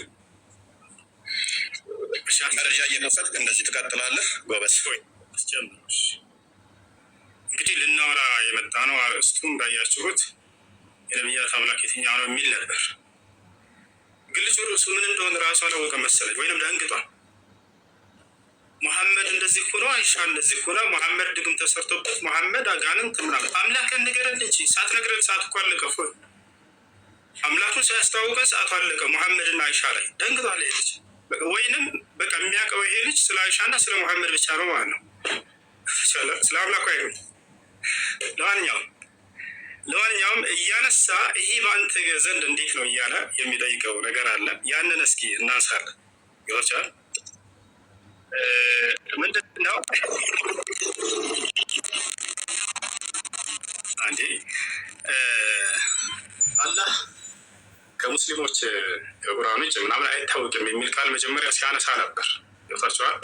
መረጃ እየከፈትክ እንደዚህ ትቀጥላለህ። ጎበዝ። እንግዲህ ልናወራ የመጣ ነው። አርእስቱ እንዳያችሁት የነቢያት አምላክ የትኛው ነው የሚል ነበር። ግን ልጁ ርዕሱ ምን እንደሆነ ራሱ አላወቀም መሰለኝ፣ ወይንም ደንግጧል። መሐመድ እንደዚህ ሆኖ፣ አይሻ እንደዚህ ሆነ፣ መሐመድ ድግም ተሰርቶበት፣ መሐመድ አጋንንት ምናምን። አምላክን ንገረን እንጂ ሳትነግረን ሰዓት እኮ አለቀ። እፎይ አምላኩን ሳያስተዋውቀን ሰዓቱ አለቀ። መሐመድና አይሻ ላይ ደንግጧል ይሄ ልጅ። ወይንም በቃ የሚያውቀው ይሄ ልጅ ስለ አይሻና ስለ መሐመድ ብቻ ነው ማለት ነው፣ ስለ አምላኩ አይሆን። ለማንኛውም እያነሳ ይሄ በአንተ ዘንድ እንዴት ነው እያለ የሚጠይቀው ነገር አለ። ያንን እስኪ እናንሳለን። ይወርቻል ምንድን ነው አንዴ አላህ ከሙስሊሞች ከቁርአን ውጭ ምናምን አይታወቅም የሚል ቃል መጀመሪያ ሲያነሳ ነበር። ገብታችኋል?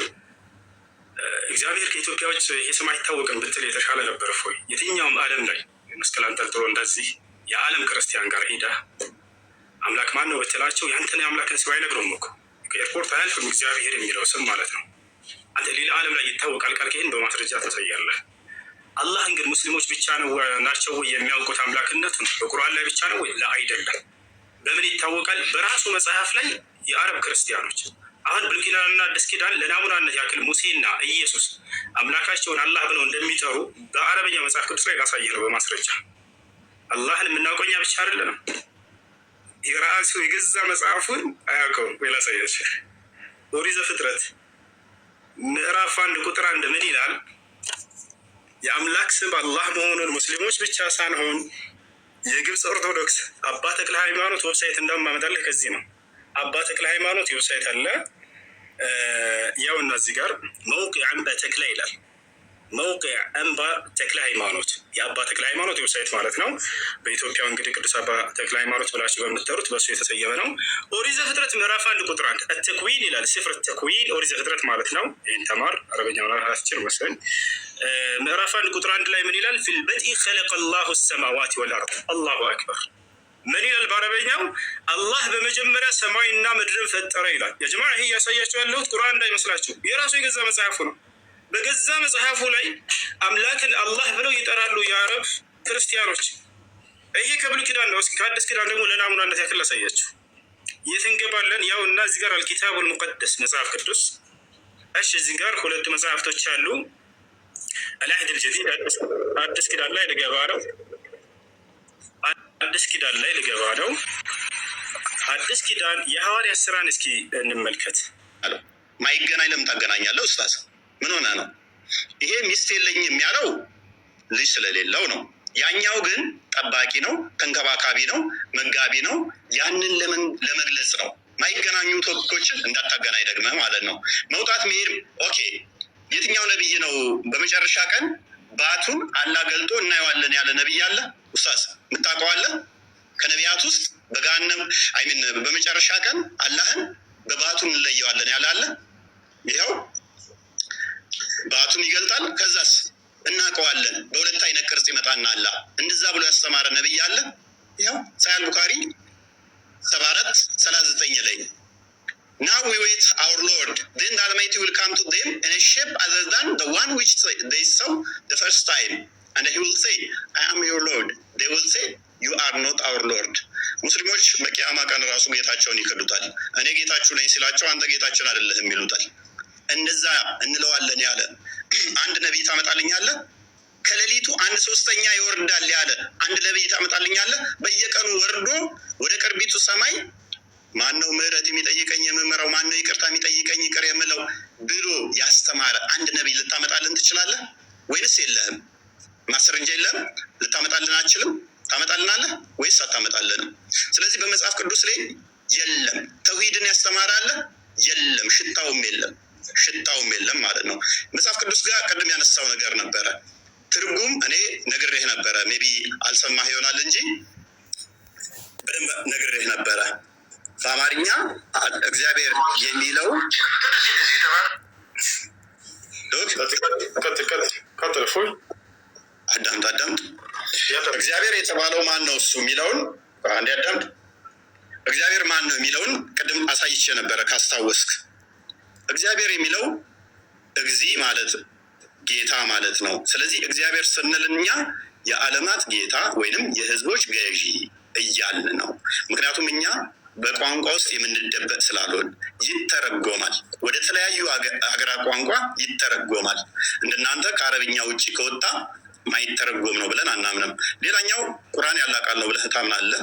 እግዚአብሔር ከኢትዮጵያ ውጭ ይሄ ስም አይታወቅም ብትል የተሻለ ነበር። እፎይ የትኛውም ዓለም ላይ መስቀል አንጠልጥሎ እንደዚህ የዓለም ክርስቲያን ጋር ሂዳ አምላክ ማን ነው ብትላቸው ያንተን የአምላክን ስም አይነግሩም እኮ። ከኤርፖርት አያልፍም እግዚአብሔር የሚለው ስም ማለት ነው። አንተ ሌላ ዓለም ላይ ይታወቃል ካልክ ይህን በማስረጃ ታሳያለህ። አላህን ግን ሙስሊሞች ብቻ ነው ናቸው ወይ የሚያውቁት አምላክነቱን? በቁርአን ላይ ብቻ ነው ወይ? አይደለም። በምን ይታወቃል? በራሱ መጽሐፍ ላይ የአረብ ክርስቲያኖች አሁን ብሉይ ኪዳንና አዲስ ኪዳን ለናሙናነት ያክል ሙሴና ኢየሱስ አምላካቸውን አላህ ብለው እንደሚጠሩ በአረበኛ መጽሐፍ ቅዱስ ላይ ላሳየህ ነው በማስረጃ። አላህን የምናውቀው እኛ ብቻ አይደለንም። የራሱ የገዛ መጽሐፉን አያውቀውም ወይ? ላሳያችሁ። ኦሪት ዘፍጥረት ምዕራፍ 1 ቁጥር 1 ምን ይላል? የአምላክ ስም አላህ መሆኑን ሙስሊሞች ብቻ ሳንሆን የግብፅ ኦርቶዶክስ አባ ተክለ ሃይማኖት website እንደማመጣልህ ከዚህ ነው። አባ ተክለ ሃይማኖት website አለ። ያው እና እዚህ ጋር موقع አምባ ተክለ ይላል። موقع አምባ ተክለ ሃይማኖት የአባ ተክለ ሃይማኖት website ማለት ነው። በኢትዮጵያ እንግዲህ ቅዱስ አባ ተክለ ሃይማኖት ብላችሁ በምትጠሩት በእሱ የተሰየመ ነው። ኦሪት ዘፍጥረት ምዕራፍ 1 ቁጥር 1 التكوين ይላል። سفر التكوين ኦሪት ዘፍጥረት ማለት ነው። ይህን ተማር፣ አረበኛ አትችል መሰለኝ። ምዕራፍ 1 ቁጥር 1 ላይ ምን ይላል? في البدء خلق الله السماوات والأرض። الله أكبر። ምን ይላል በአረበኛው? አላህ በመጀመሪያ ሰማይና ምድርን ፈጠረ ይላል። يا جماعة ይሄ እያሳያቸው ያለሁት ቁርአን እንዳይመስላችሁ የራሱ የገዛ መጽሐፉ ነው። በገዛ መጽሐፉ ላይ አምላክን አላህ ብለው ይጠራሉ የአረብ ክርስቲያኖች። ይሄ ከብሉይ ኪዳን ነው። እስኪ ከአዲስ ኪዳን ደግሞ ለናሙናነት ያክል ላሳያችሁ። የት እንገባለን? ያው እና እዚህ ጋር الكتاب المقدس መጽሐፍ ቅዱስ። እሺ እዚህ ጋር ሁለቱ መጽሐፍቶች አሉ። العهد الجديد አዲስ ኪዳን ላይ ልገባ ነው። አዲስ ኪዳን ላይ ልገባ ነው። አዲስ ኪዳን የሐዋርያት ስራን እስኪ እንመልከት። አለው ማይገናኝ ለምን ታገናኛለህ? ኡስታዝ ምን ሆነ ነው? ይሄ ሚስት የለኝም ያለው ልጅ ስለሌለው ነው። ያኛው ግን ጠባቂ ነው፣ ተንከባካቢ ነው፣ መጋቢ ነው። ያንን ለመግለጽ ነው። ማይገናኙ topic ኦችን እንዳታገናኝ ደግመህ ማለት ነው። መውጣት መሄድ okay። የትኛው ነብይ ነው በመጨረሻ ቀን ባቱን አላህ ገልጦ እናየዋለን ያለ ነብይ አለ? ኡስታዝ የምታውቀው አለ? ከነቢያት ውስጥ በገሃነም I mean በመጨረሻ ቀን አላህን በባቱ እንለየዋለን ያለ አለ? ይኸው ባቱን ይገልጣል። ከዛስ እናውቀዋለን። በሁለት አይነት ቅርጽ ይመጣና አላህ እንደዛ ብሎ ያስተማረ ነብይ አለ? ይኸው ሳሂህ አል ቡኻሪ 7439 ላይ Now we wait our Lord. Then the Almighty will come to them in a shape other than the one which they saw the first time. And he will say, I am your Lord. They will say, You are not our Lord. ሙስሊሞች በቂያማ ቀን ራሱ ጌታቸውን ይክዱታል። እኔ ጌታችሁ ነኝ ሲላቸው አንተ ጌታችን አይደለህም ይሉታል። እንደዛ እንለዋለን ያለ አንድ ነቢይ ታመጣልኛለህ? ከሌሊቱ አንድ ሶስተኛ ይወርዳል ያለ አንድ ነቢይ ታመጣልኛለህ? በየቀኑ ወርዶ ወደ ቅርቢቱ ሰማይ ማን ነው ምህረት የሚጠይቀኝ የምምረው? ማን ነው ይቅርታ የሚጠይቀኝ ይቅር የምለው ብሎ ያስተማረ አንድ ነቢይ ልታመጣልን ትችላለህ ወይንስ የለህም? ማስረጃ የለህም? ልታመጣልን አትችልም? ታመጣልናለህ ወይስ አታመጣልንም? ስለዚህ በመጽሐፍ ቅዱስ ላይ የለም። ተውሂድን ያስተማረ አለ? የለም። ሽታውም የለም፣ ሽታውም የለም ማለት ነው። መጽሐፍ ቅዱስ ጋር ቅድም ያነሳው ነገር ነበረ። ትርጉም እኔ ነግሬህ ነበረ። Maybe አልሰማህ ይሆናል እንጂ በደንብ ነግሬህ ነበረ። በአማርኛ እግዚአብሔር የሚለው ዶክ ቀጥል ቀጥል ቀጥል። እፎይ። አዳምጥ አዳምጥ። እግዚአብሔር የተባለው ማን ነው እሱ የሚለውን አንዴ አዳምጥ። እግዚአብሔር ማን ነው የሚለውን ቅድም አሳይቼ ነበረ ካስታወስክ። እግዚአብሔር የሚለው እግዚ ማለት ጌታ ማለት ነው። ስለዚህ እግዚአብሔር ስንል እኛ የዓለማት ጌታ ወይንም የሕዝቦች ገዢ እያልን ነው። ምክንያቱም እኛ በቋንቋ ውስጥ የምንደበቅ ስላልሆን ይተረጎማል። ወደ ተለያዩ ሀገራት ቋንቋ ይተረጎማል። እንደናንተ ከአረብኛ ውጭ ከወጣ ማይተረጎም ነው ብለን አናምንም። ሌላኛው ቁርአን ያላህ ቃል ነው ብለህ ታምናለህ።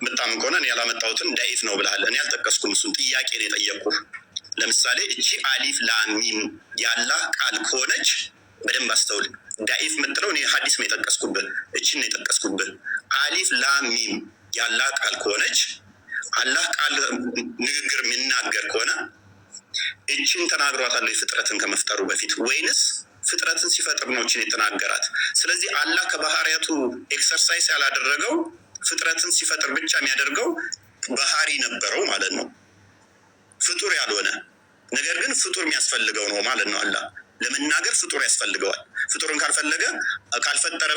ምታምን ከሆነ እኔ ያላመጣሁትን ዳኢፍ ነው ብለሃል። እኔ አልጠቀስኩም። እሱን ጥያቄ ነው የጠየቅኩህ። ለምሳሌ እቺ አሊፍ ላሚም ያላህ ቃል ከሆነች በደንብ አስተውል። ዳኢፍ የምትለው እኔ ሀዲስ ነው የጠቀስኩብህ፣ እችን ነው የጠቀስኩብህ። አሊፍ ላሚም ያላህ ቃል ከሆነች፣ አላህ ቃል ንግግር የሚናገር ከሆነ እችን ተናግሯታል ፍጥረትን ከመፍጠሩ በፊት ወይንስ ፍጥረትን ሲፈጥር ነው እችን የተናገራት? ስለዚህ አላህ ከባህሪያቱ exercise ያላደረገው ፍጥረትን ሲፈጥር ብቻ የሚያደርገው ባህሪ ነበረው ማለት ነው። ፍጡር ያልሆነ ነገር ግን ፍጡር የሚያስፈልገው ነው ማለት ነው። አላህ ለመናገር ፍጡር ያስፈልገዋል። ፍጡርን ካልፈለገ ካልፈጠረ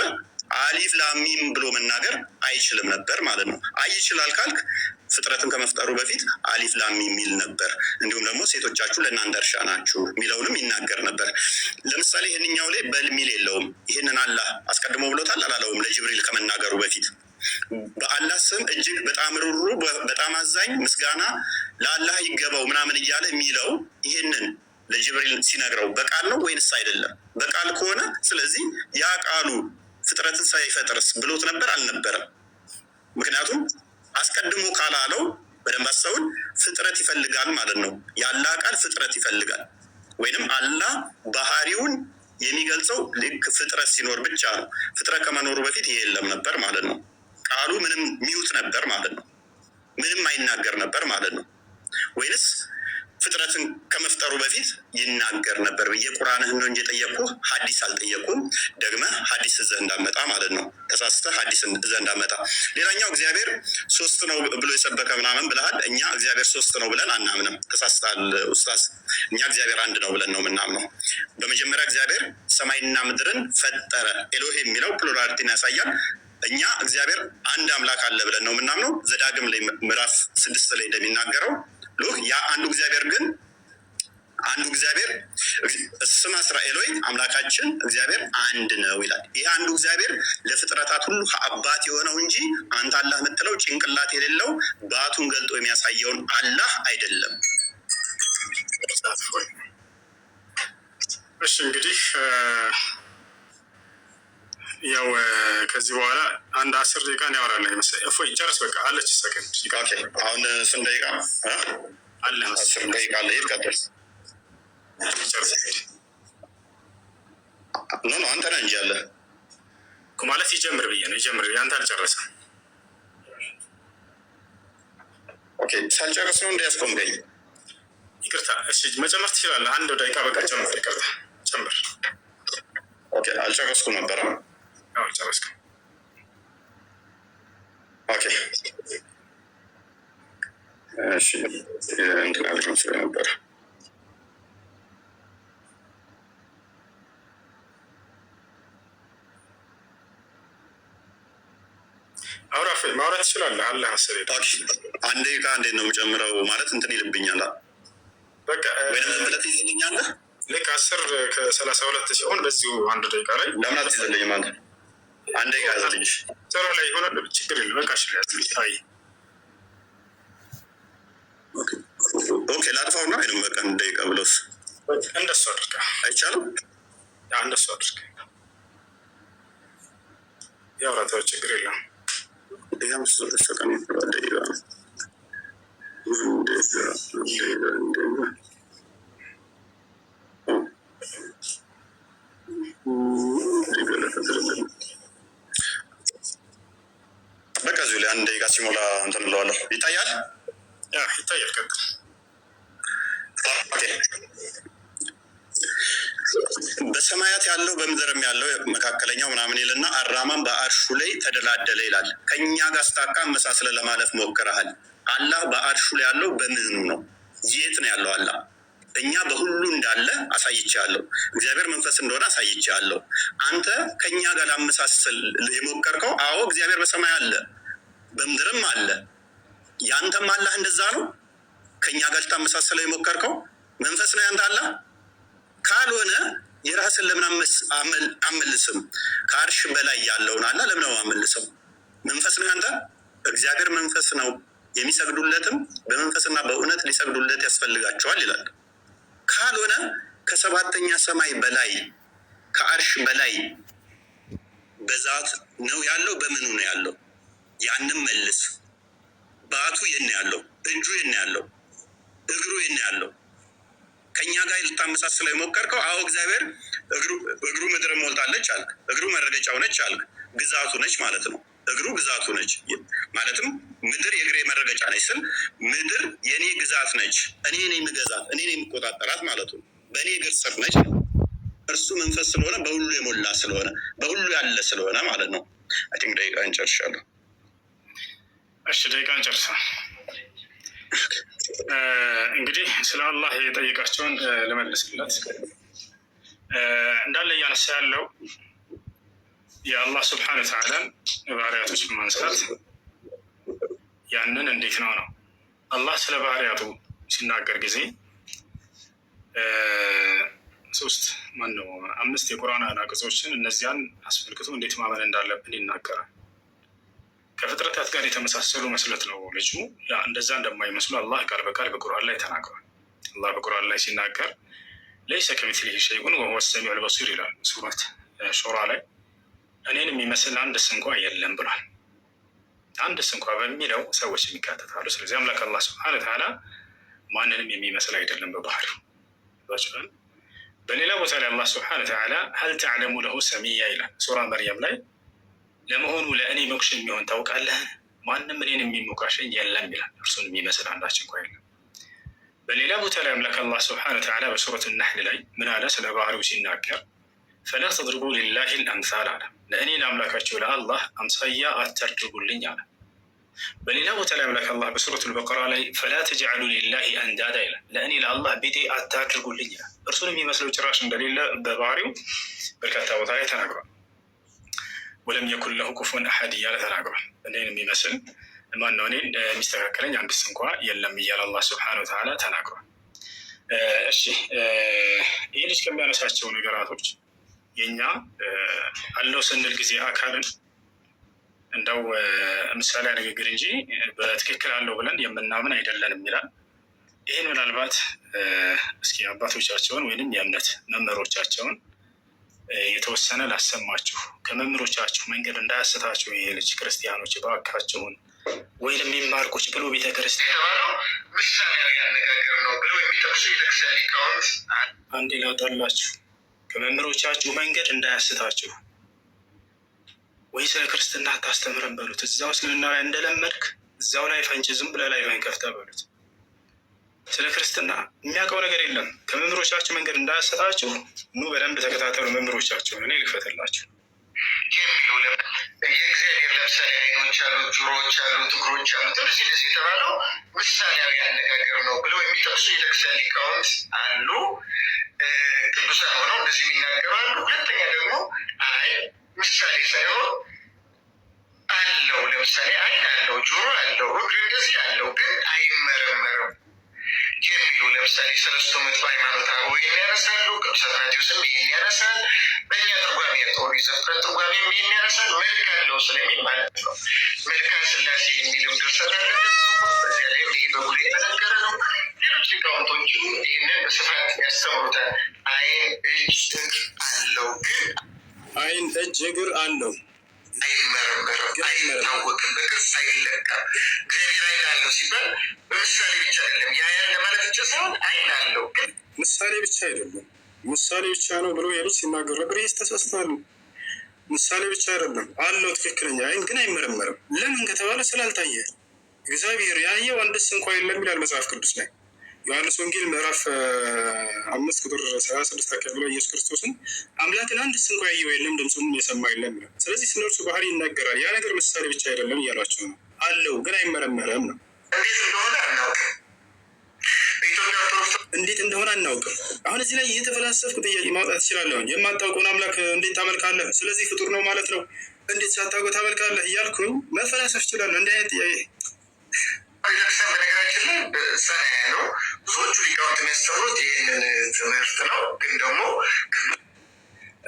አሊፍ ላሚም ብሎ መናገር አይችልም ነበር ማለት ነው። አይ ይችላል ካልክ ፍጥረትን ከመፍጠሩ በፊት አሊፍ ላም የሚል ነበር። እንዲሁም ደግሞ ሴቶቻችሁ ለእናንተ እርሻ ናችሁ የሚለውንም ይናገር ነበር። ለምሳሌ ይህንኛው ላይ በል ሚል የለውም። ይህንን አላህ አስቀድሞ ብሎታል አላለውም? ለጅብሪል ከመናገሩ በፊት በአላህ ስም እጅግ በጣም ሩሩ በጣም አዛኝ ምስጋና ለአላህ ይገባው ምናምን እያለ የሚለው ይህንን ለጅብሪል ሲነግረው በቃል ነው ወይንስ አይደለም? በቃል ከሆነ ስለዚህ ያ ቃሉ ፍጥረትን ሳይፈጥርስ ብሎት ነበር አልነበረም? ምክንያቱም አስቀድሞ ካላለው በደንብ አስተውል፣ ፍጥረት ይፈልጋል ማለት ነው። የአላህ ቃል ፍጥረት ይፈልጋል ወይንም አላህ ባህሪውን የሚገልጸው ልክ ፍጥረት ሲኖር ብቻ ነው። ፍጥረት ከመኖሩ በፊት ይሄ የለም ነበር ማለት ነው። ቃሉ ምንም mute ነበር ማለት ነው። ምንም አይናገር ነበር ማለት ነው። ወይንስ ፍጥረትን ከመፍጠሩ በፊት ይናገር ነበር ብዬ ቁርአንህን ነው እንጂ የጠየቅኩህ ሐዲስ አልጠየቅኩም። ደግመህ ሐዲስ እዘህ እንዳመጣ ማለት ነው። ተሳስተህ ሐዲስ እዘህ እንዳመጣ። ሌላኛው እግዚአብሔር ሶስት ነው ብሎ የሰበከ ምናምን ብለሃል። እኛ እግዚአብሔር ሶስት ነው ብለን አናምንም። ተሳስተሃል ኡስታዝ። እኛ እግዚአብሔር አንድ ነው ብለን ነው የምናምነው። በመጀመሪያ እግዚአብሔር ሰማይና ምድርን ፈጠረ። ኤሎሄ የሚለው plurality ን ያሳያል። እኛ እግዚአብሔር አንድ አምላክ አለ ብለን ነው የምናምነው። ዘዳግም ላይ ምዕራፍ 6 ላይ እንደሚናገረው look ያ አንዱ እግዚአብሔር ግን አንዱ እግዚአብሔር ስማ እስራኤል ሆይ አምላካችን እግዚአብሔር አንድ ነው ይላል። ይህ አንዱ እግዚአብሔር ለፍጥረታት ሁሉ አባት የሆነው እንጂ አንተ አላህ የምትለው ጭንቅላት የሌለው ባቱን ገልጦ የሚያሳየውን አላህ አይደለም። እሺ እንግዲህ ያው ከዚህ በኋላ አንድ 10 ደቂቃ ያወራል ይመስለኝ። እፎይ ጨርስ፣ በቃ አለች ሰከንድ። Okay፣ አሁን ስንት ደቂቃ? አለ። 10 ደቂቃ አለ። ይሄድ ቀጥል። ጨርስ። No, no፣ አንተ ነህ እንጂ ያለ። ማለት ይጀምር ብዬ ነው። ይጀምር፣ ያንተ አልጨረሰም። Okay፣ ሳልጨርስ ነው እንደ ያስቆምከኝ? ይቅርታ። እሺ መጨመር ትችላለህ። አንድ ደቂቃ በቃ ጨምር። ይቅርታ ጨምር። Okay፣ አልጨረስኩም ነበረ። አዎ ጨረስኩም። Okay፣ እሺ፣ እንትን አልክ መስሎኝ ነበር። አውራ እፎይ፣ ማውራት ትችላለህ። አለ 10 ደቂቃ። Okay። አንድ ደቂቃ እንዴት ነው የምጨምረው? ማለት እንትን ይልብኛል። በቃ ወይንም ዝም ብለህ ትይዝልኛለህ? ልክ 10:32 ሲሆን በዚሁ አንድ ደቂቃ ላይ ለምን አትይዝልኝም? አንተ አንድ ደቂቃ ያዝልኝ። ጥሩ ላይ ይሆናል። ችግር የለም። በቃ እሺ፣ ያዝልኝ። አይ Okay፣ ላጥፋውና ወይንም በቃ አንድ ደቂቃ ብሎስ እንደሱ አድርግ። አይቻልም? እንደሱ አድርግ። ያውራታው ችግር የለም። ይህ 52 ሰከንድ ደቂቃ ነው። አንድ ደቂቃ፣ አንድ ደቂቃ፣ አንድ ደቂቃ። በቃ እዚሁ ላይ አንድ ደቂቃ ሲሞላ እንትን እለዋለሁ። ይታያል፣ Yeah ይታያል። ቀጥል። Okay። በሰማያት ያለው በምድርም ያለው መካከለኛው ምናምን ይልና አራማን በአርሹ ላይ ተደላደለ ይላል። ከእኛ ጋር ስታካ አመሳስለ ለማለፍ ሞክረሃል። አላህ በአርሹ ላይ ያለው በምኑ ነው? የት ነው ያለው አላህ? እኛ በሁሉ እንዳለ አሳይቼሃለሁ። እግዚአብሔር መንፈስ እንደሆነ አሳይቼሃለሁ። አንተ ከእኛ ጋር ላመሳሰል የሞከርከው፣ አዎ እግዚአብሔር በሰማይ አለ፣ በምድርም አለ። ያንተም አላህ እንደዛ ነው። ከእኛ ጋር ልታመሳሰለው የሞከርከው መንፈስ ነው ያንተ አላህ። ካልሆነ የራስን ለምን አመልስም? ከአርሽ በላይ ያለውን አላህ ለምን አመልሰው? መንፈስ ነው ያንተ። እግዚአብሔር መንፈስ ነው፣ የሚሰግዱለትም በመንፈስና በእውነት ሊሰግዱለት ያስፈልጋቸዋል ይላል። ካልሆነ ከሰባተኛ ሰማይ በላይ ከአርሽ በላይ በዛት ነው ያለው። በምኑ ነው ያለው? ያንም መልስ። ባቱ የት ነው ያለው? እጁ የት ነው ያለው? እግሩ የት ነው ያለው? ከእኛ ጋር ልታመሳስለው የሞከርከው፣ አዎ እግዚአብሔር እግሩ ምድር ሞልታለች አልክ። እግሩ መረገጫው ነች አልክ። ግዛቱ ነች ማለት ነው። እግሩ ግዛቱ ነች ማለትም ምድር የእግሬ መረገጫ ነች ስል ምድር የእኔ ግዛት ነች፣ እኔ ነኝ የምገዛት፣ እኔ ነኝ የምቆጣጠራት ማለቱ ነው። በእኔ እግር ስር ነች ነው። እርሱ መንፈስ ስለሆነ በሁሉ የሞላ ስለሆነ በሁሉ ያለ ስለሆነ ማለት ነው። I think ደቂቃ እንጨርሻለሁ። እሺ፣ ደቂቃ እንጨርሳ። እንግዲህ ስለ አላህ የጠየቃቸውን ልመልስለት። እንዳለ እያነሳ ያለው የአላህ ስብሐነ ወተዓላን ባህሪያቶች በማንሳት ያንን እንዴት ነው ነው አላህ ስለ ባህሪያቱ ሲናገር ጊዜ ሶስት ማነው አምስት የቁርአን አናቅጾችን እነዚያን አስመልክቶ እንዴት ማመን እንዳለብን ይናገራል። ከፍጥረታት ጋር የተመሳሰሉ መስለት ነው ልጁ። እንደዛ እንደማይመስሉ አላህ ቃል በቃል በቁርአን ላይ ተናግሯል። አላህ በቁርአን ላይ ሲናገር ليس كمثله شيء وهو السميع البصير ይላል። ሱረት ሹራ ላይ እኔን የሚመስል አንድስ እንኳ የለም ብሏል። አንድስ እንኳ በሚለው ሰዎች የሚካተታሉ። ስለዚህ አምላክ አላህ ስብሐነ ወተዓላ ማንንም የሚመስል አይደለም በባህሪው። በሌላ ቦታ ላይ አላህ ስብሐነ ወተዓላ هل تعلم له سميا ይላል። ሱራ መርየም ላይ ለመሆኑ ለእኔ ሞክሽ የሚሆን ታውቃለህ? ማንም እኔን የሚሞካሸኝ የለም ይላል። እርሱን የሚመስል አንዳች እንኳ የለም። በሌላ ቦታ ላይ አምላክ አላህ ስብሐነ ወተዓላ በሱረት ነሕል ላይ ምን አለ? ስለ ባህሪው ሲናገር فلا تضربوا لله الأمثال አለ። ለእኔ ለአምላካቸው ለአላህ አምሳያ አታድርጉልኝ አለ። በሌላ ቦታ ላይ አምላክ አላህ በሱረቱል በቀራ ላይ فلا تجعلوا لله أندادا ይላል። ለእኔ ለአላህ ቢጤ አታድርጉልኝ ይላል። እርሱን የሚመስለው ጭራሽ እንደሌለ በባህሪው በርካታ ቦታ ላይ ተናግሯል። ولم يكن له كفوا أحد እያለ ተናግሯል። እኔን የሚመስል ማነው? እኔን የሚስተካከለኝ አንድስ እንኳ የለም እያለ አላህ ስብሐነ ወተዓላ ተናግሯል። እሺ፣ ይህ ልጅ ከሚያነሳቸው ነገራቶች የኛ አለው ስንል ጊዜ አካልን እንደው ምሳሌ ንግግር እንጂ በትክክል አለው ብለን የምናምን አይደለንም ይላል። ይህን ምናልባት እስኪ አባቶቻቸውን ወይንም የእምነት መምህሮቻቸውን የተወሰነ ላሰማችሁ። ከመምህሮቻችሁ መንገድ እንዳያስታችሁ ይሄ ልጅ፣ ክርስቲያኖች እባካችሁን፣ ወይንም የሚማርቆች ብሎ ቤተክርስቲያን የተባለው ምሳሌያዊ አነጋገር ነው ብለው የሚጠቅሱ የቤተክርስቲያን ሊቃውንት አንዴ ላውጣላችሁ። ከመምህሮቻችሁ መንገድ እንዳያስታችሁ፣ ወይ ስለ ክርስትና አታስተምረን በሉት። እዛው እስልምና ላይ እንደለመድክ እዛው ላይ ፈንጭ፣ ዝም ብለህ ላይ ከፍተህ በሉት። ስለ ክርስትና የሚያውቀው ነገር የለም። ከመምህሮቻችሁ መንገድ እንዳያሰጣችሁ ኑ በደንብ ተከታተሉ መምህሮቻችሁን። እኔ ልክፈትላችሁ። የሚለው የእግዚአብሔር ለምሳሌ ዓይኖች አሉት፣ ጆሮዎች አሉት፣ እግሮች አሉት። እንደዚህ እንደዚህ የተባለው ምሳሌያዊ አነጋገር ነው ብለው የሚጠቅሱ የቤተክርስቲያን ሊቃውንት አሉ። ቅዱሳን ሆነው እንደዚህ የሚናገሩ አሉ። ሁለተኛ ደግሞ አይ ምሳሌ ሳይሆን አለው። ለምሳሌ ዓይን አለው፣ ጆሮ አለው፣ እግር እንደዚህ አለው፣ ግን አይመረመርም የሚሉ ለምሳሌ ሰለስቱ ምዕት በሃይማኖተ አበው ይህን ያነሳሉ። ቅዱስ አትናቴዎስም ይህን ያነሳል። በእኛ ትርጓሜ ኦሪት ዘፍጥረት ትርጓሜም ይህን ያነሳል። መልክ አለው ስለሚል ማለት ነው። መልካ ስላሴ የሚልም ድርሰት አለ። በዚያ ላይም ይህ በጉልህ የተነገረ ነው። ሌሎች ሊቃውንቶችም ይህንን በስፋት ያስተምሩታል። ዓይን፣ እጅ፣ እግር አለው ግን ዓይን፣ እጅ፣ እግር አለው አይመረመርም፣ አይታወቅም፣ በቅርጽ አይለካም። እግዚአብሔር ዓይን አለው ሲባል በምሳሌ ብቻ አይደለም፣ ያያል ለማለት ብቻ ሳይሆን ዓይን አለው ግን ምሳሌ ብቻ አይደለም። ምሳሌ ብቻ ነው ብሎ የልጅ ሲናገር ነበር። ይህ ተሳስተዋል። ምሳሌ ብቻ አይደለም አለው ትክክለኛ ዓይን ግን አይመረመርም። ለምን ከተባለ ስላልታየ። እግዚአብሔር ያየው አንድስ እንኳ የለም ይላል መጽሐፍ ቅዱስ ላይ ዮሐንስ ወንጌል ምዕራፍ 5 ቁጥር 36 አካባቢ ላይ ኢየሱስ ክርስቶስን አምላክን አንድስ እንኳ ያየው የለም ድምፁም የሰማ የለም ይላል። ስለዚህ ስለ እርሱ ባህሪ ይናገራል። ያ ነገር ምሳሌ ብቻ አይደለም እያሏቸው ነው። አለው ግን አይመረመርም ነው። እንዴት እንደሆነ አናውቅም። በኢትዮጵያ ኦርቶዶክስ እንዴት እንደሆነ አናውቅም። አሁን እዚህ ላይ እየተፈላሰፍኩ ጥያቄ ማውጣት እችላለሁኝ። የማታውቀውን አምላክ እንዴት ታመልካለህ? ስለዚህ ፍጡር ነው ማለት ነው። እንዴት ሳታውቀው ታመልካለህ? እያልኩኝ መፈላሰፍ እችላለሁ። እንዲህ አይነት ጥያቄ ቤተክርስቲያን በነገራችን ላይ ጸና ያለው ብዙዎቹ ሊቃውንት የሚያስተምሩት ይህንን ትምህርት ነው። ግን ደግሞ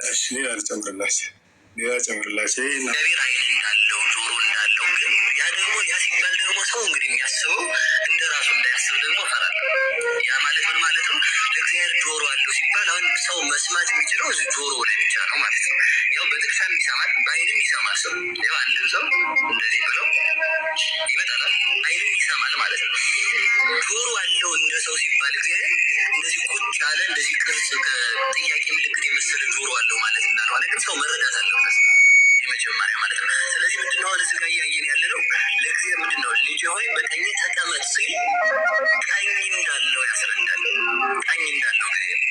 እሺ፣ ሌላ ልጨምርላችሁ፣ ሌላ ጨምርላችሁ። ይሄ እግዚአብሔር ዓይን እንዳለው ጆሮ እንዳለው ግን ያ ደግሞ ያ ሲባል ደግሞ ሰው እንግዲህ የሚያስበው እንደ ራሱ እንዳያስብ ደግሞ እፈራለሁ። ያ ማለት ምን ማለት ነው? ለእግዚአብሔር ጆሮ አለው ሲባል አሁን ሰው መስማት የሚችለው እዚህ ጆሮ ላይ ብቻ ነው ማለት ነው። ያው በጥቅሻም ይሰማል፣ በዓይንም ይሰማል። ሰው ያው አንድም ሰው እንደዚህ ብለው ይመጣላል፣ ዓይንም ይሰማል ማለት ነው። ጆሮ አለው እንደ ሰው ሲባል እግዚአብሔር እንደዚህ ቁጭ ያለ እንደዚህ ቅርጽ ጥያቄ ምልክት የመሰለ ጆሮ አለው ማለት እንዳልሆነ ግን ሰው መረዳት አለበት። የመጀመሪያ ማለት ነው። ስለዚህ ምንድነው አሁን እዚህ ጋር እያየን ያለ ነው? ለእግዚአብሔር ምንድነው ልጄ ሆይ በቀኜ ተቀመጥ ሲል ቀኝ እንዳለው ያስረዳል። ቀኝ እንዳለው እግዚአብሔር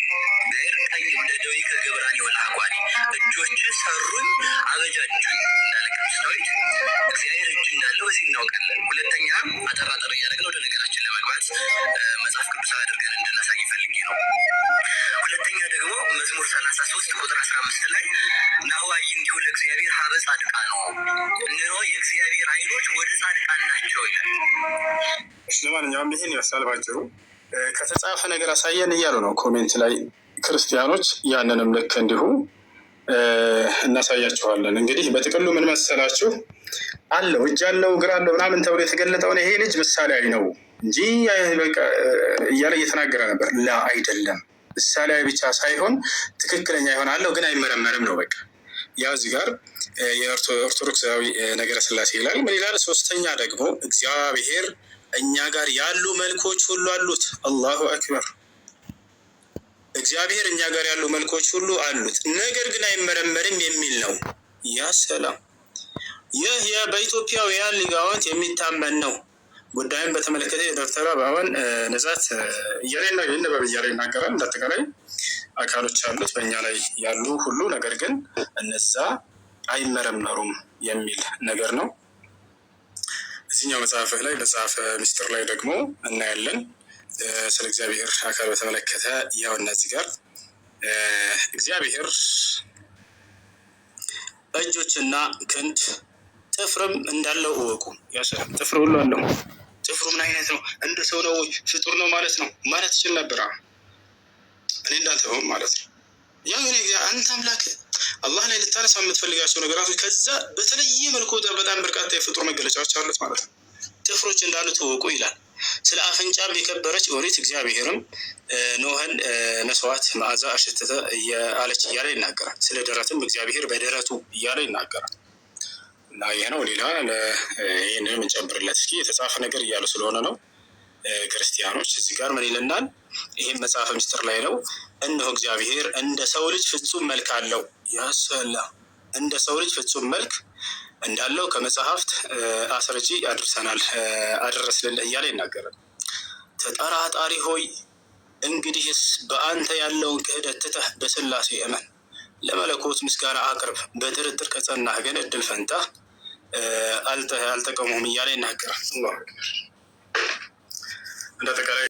ቀኝ እደዊከ ገብራኒ ወለአኳኒ እጆች ሰሩኝ አበጃጁኝ እንዳለ ቅዱስ ዳዊት እግዚአብሔር እጅ እንዳለው በዚህ እናውቃለን። ሁለተኛ አጠር አጠር እያደረግን ወደ ነገራችን ለመግባት መጽሐፍ ቅዱስ አድርገን እንድናሳይ ፈልጌ ነው። ሁለተኛ ደግሞ መዝሙር 33 ቁጥር 15 ላይ ናሁ አዕይንቲሁ ለእግዚአብሔር ሀበ ጻድቃን ነው፣ እነሆ የእግዚአብሔር ዓይኖች ወደ ጻድቃን ናቸው ይላል። እሺ፣ ለማንኛውም ይህን ይመስላል ባጭሩ። ከተጻፈ ነገር አሳየን እያሉ ነው comment ላይ ክርስቲያኖች። ያንንም ልክ እንዲሁ እናሳያችኋለን። እንግዲህ በጥቅሉ ምን መሰላችሁ አለው እጅ አለው እግር አለው ምናምን ተብሎ የተገለጠውን ይሄ ልጅ ምሳሌያዊ ነው እንጂ በቃ እያለ እየተናገረ ነበር። ላ አይደለም፣ ምሳሌያዊ ብቻ ሳይሆን ትክክለኛ የሆነ አለው ግን አይመረመርም ነው በቃ። ያው እዚህ ጋር የኦርቶዶክሳዊ ነገረ ስላሴ ይላል። ምን ይላል? ሶስተኛ ደግሞ እግዚአብሔር እኛ ጋር ያሉ መልኮች ሁሉ አሉት። አላሁ አክበር። እግዚአብሔር እኛ ጋር ያሉ መልኮች ሁሉ አሉት፣ ነገር ግን አይመረመርም የሚል ነው። ያ ሰላም! ይህ በኢትዮጵያውያን ሊቃውንት የሚታመን ነው። ጉዳዩን በተመለከተ የደብተራ በአሁን ንጻት እያለ ይነበብ እያለ ይናገራል። እንዳጠቃላይ አካሎች አሉት በእኛ ላይ ያሉ ሁሉ፣ ነገር ግን እነዛ አይመረመሩም የሚል ነገር ነው። እዚህኛው መጽሐፍህ ላይ መጽሐፈ ምስጢር ላይ ደግሞ እናያለን። ስለ እግዚአብሔር አካል በተመለከተ ያው እነዚህ ጋር እግዚአብሔር እጆችና ክንድ ጥፍርም እንዳለው እወቁ። ያሰላም ጥፍር ሁሉ አለው። ጥፍሩ ምን አይነት ነው? እንደ ሰው ነው ወይ? ፍጡር ነው ማለት ነው ማለት ይችል ነበር። እኔ እንዳንተ ሆን ማለት ነው። ያው እኔ አንተ አምላክ አላህ ላይ ልታነሳ የምትፈልጋቸው ነገራቶች ከዛ በተለየ መልኩ በጣም በርካታ የፍጡር መገለጫዎች አሉት ማለት ነው። ጥፍሮች እንዳሉት እወቁ ይላል። ስለ አፍንጫም የከበረች ኦሪት እግዚአብሔርም ኖህን መስዋዕት መዓዛ አሸተተ አለች እያለ ይናገራል። ስለ ደረትም እግዚአብሔር በደረቱ እያለ ይናገራል። እና ይህ ነው። ሌላ ይህንንም እንጨምርለት እስኪ የተጻፈ ነገር እያሉ ስለሆነ ነው ክርስቲያኖች። እዚህ ጋር ምን ይልናል? ይህም መጽሐፈ ምስጢር ላይ ነው። እነሆ እግዚአብሔር እንደ ሰው ልጅ ፍጹም መልክ አለው። ያሰላ እንደ ሰው ልጅ ፍጹም መልክ እንዳለው ከመጽሐፍት አስረጂ አድርሰናል አደረስልን እያለ ይናገራል። ተጠራጣሪ ሆይ እንግዲህስ በአንተ ያለውን ክህደት ትተህ በስላሴ እመን፣ ለመለኮት ምስጋና አቅርብ። በጥርጥር ከጸናህ ግን እድል ፈንታህ አልጠቀሙም እያለ ይናገራል። እንደ አጠቃላይ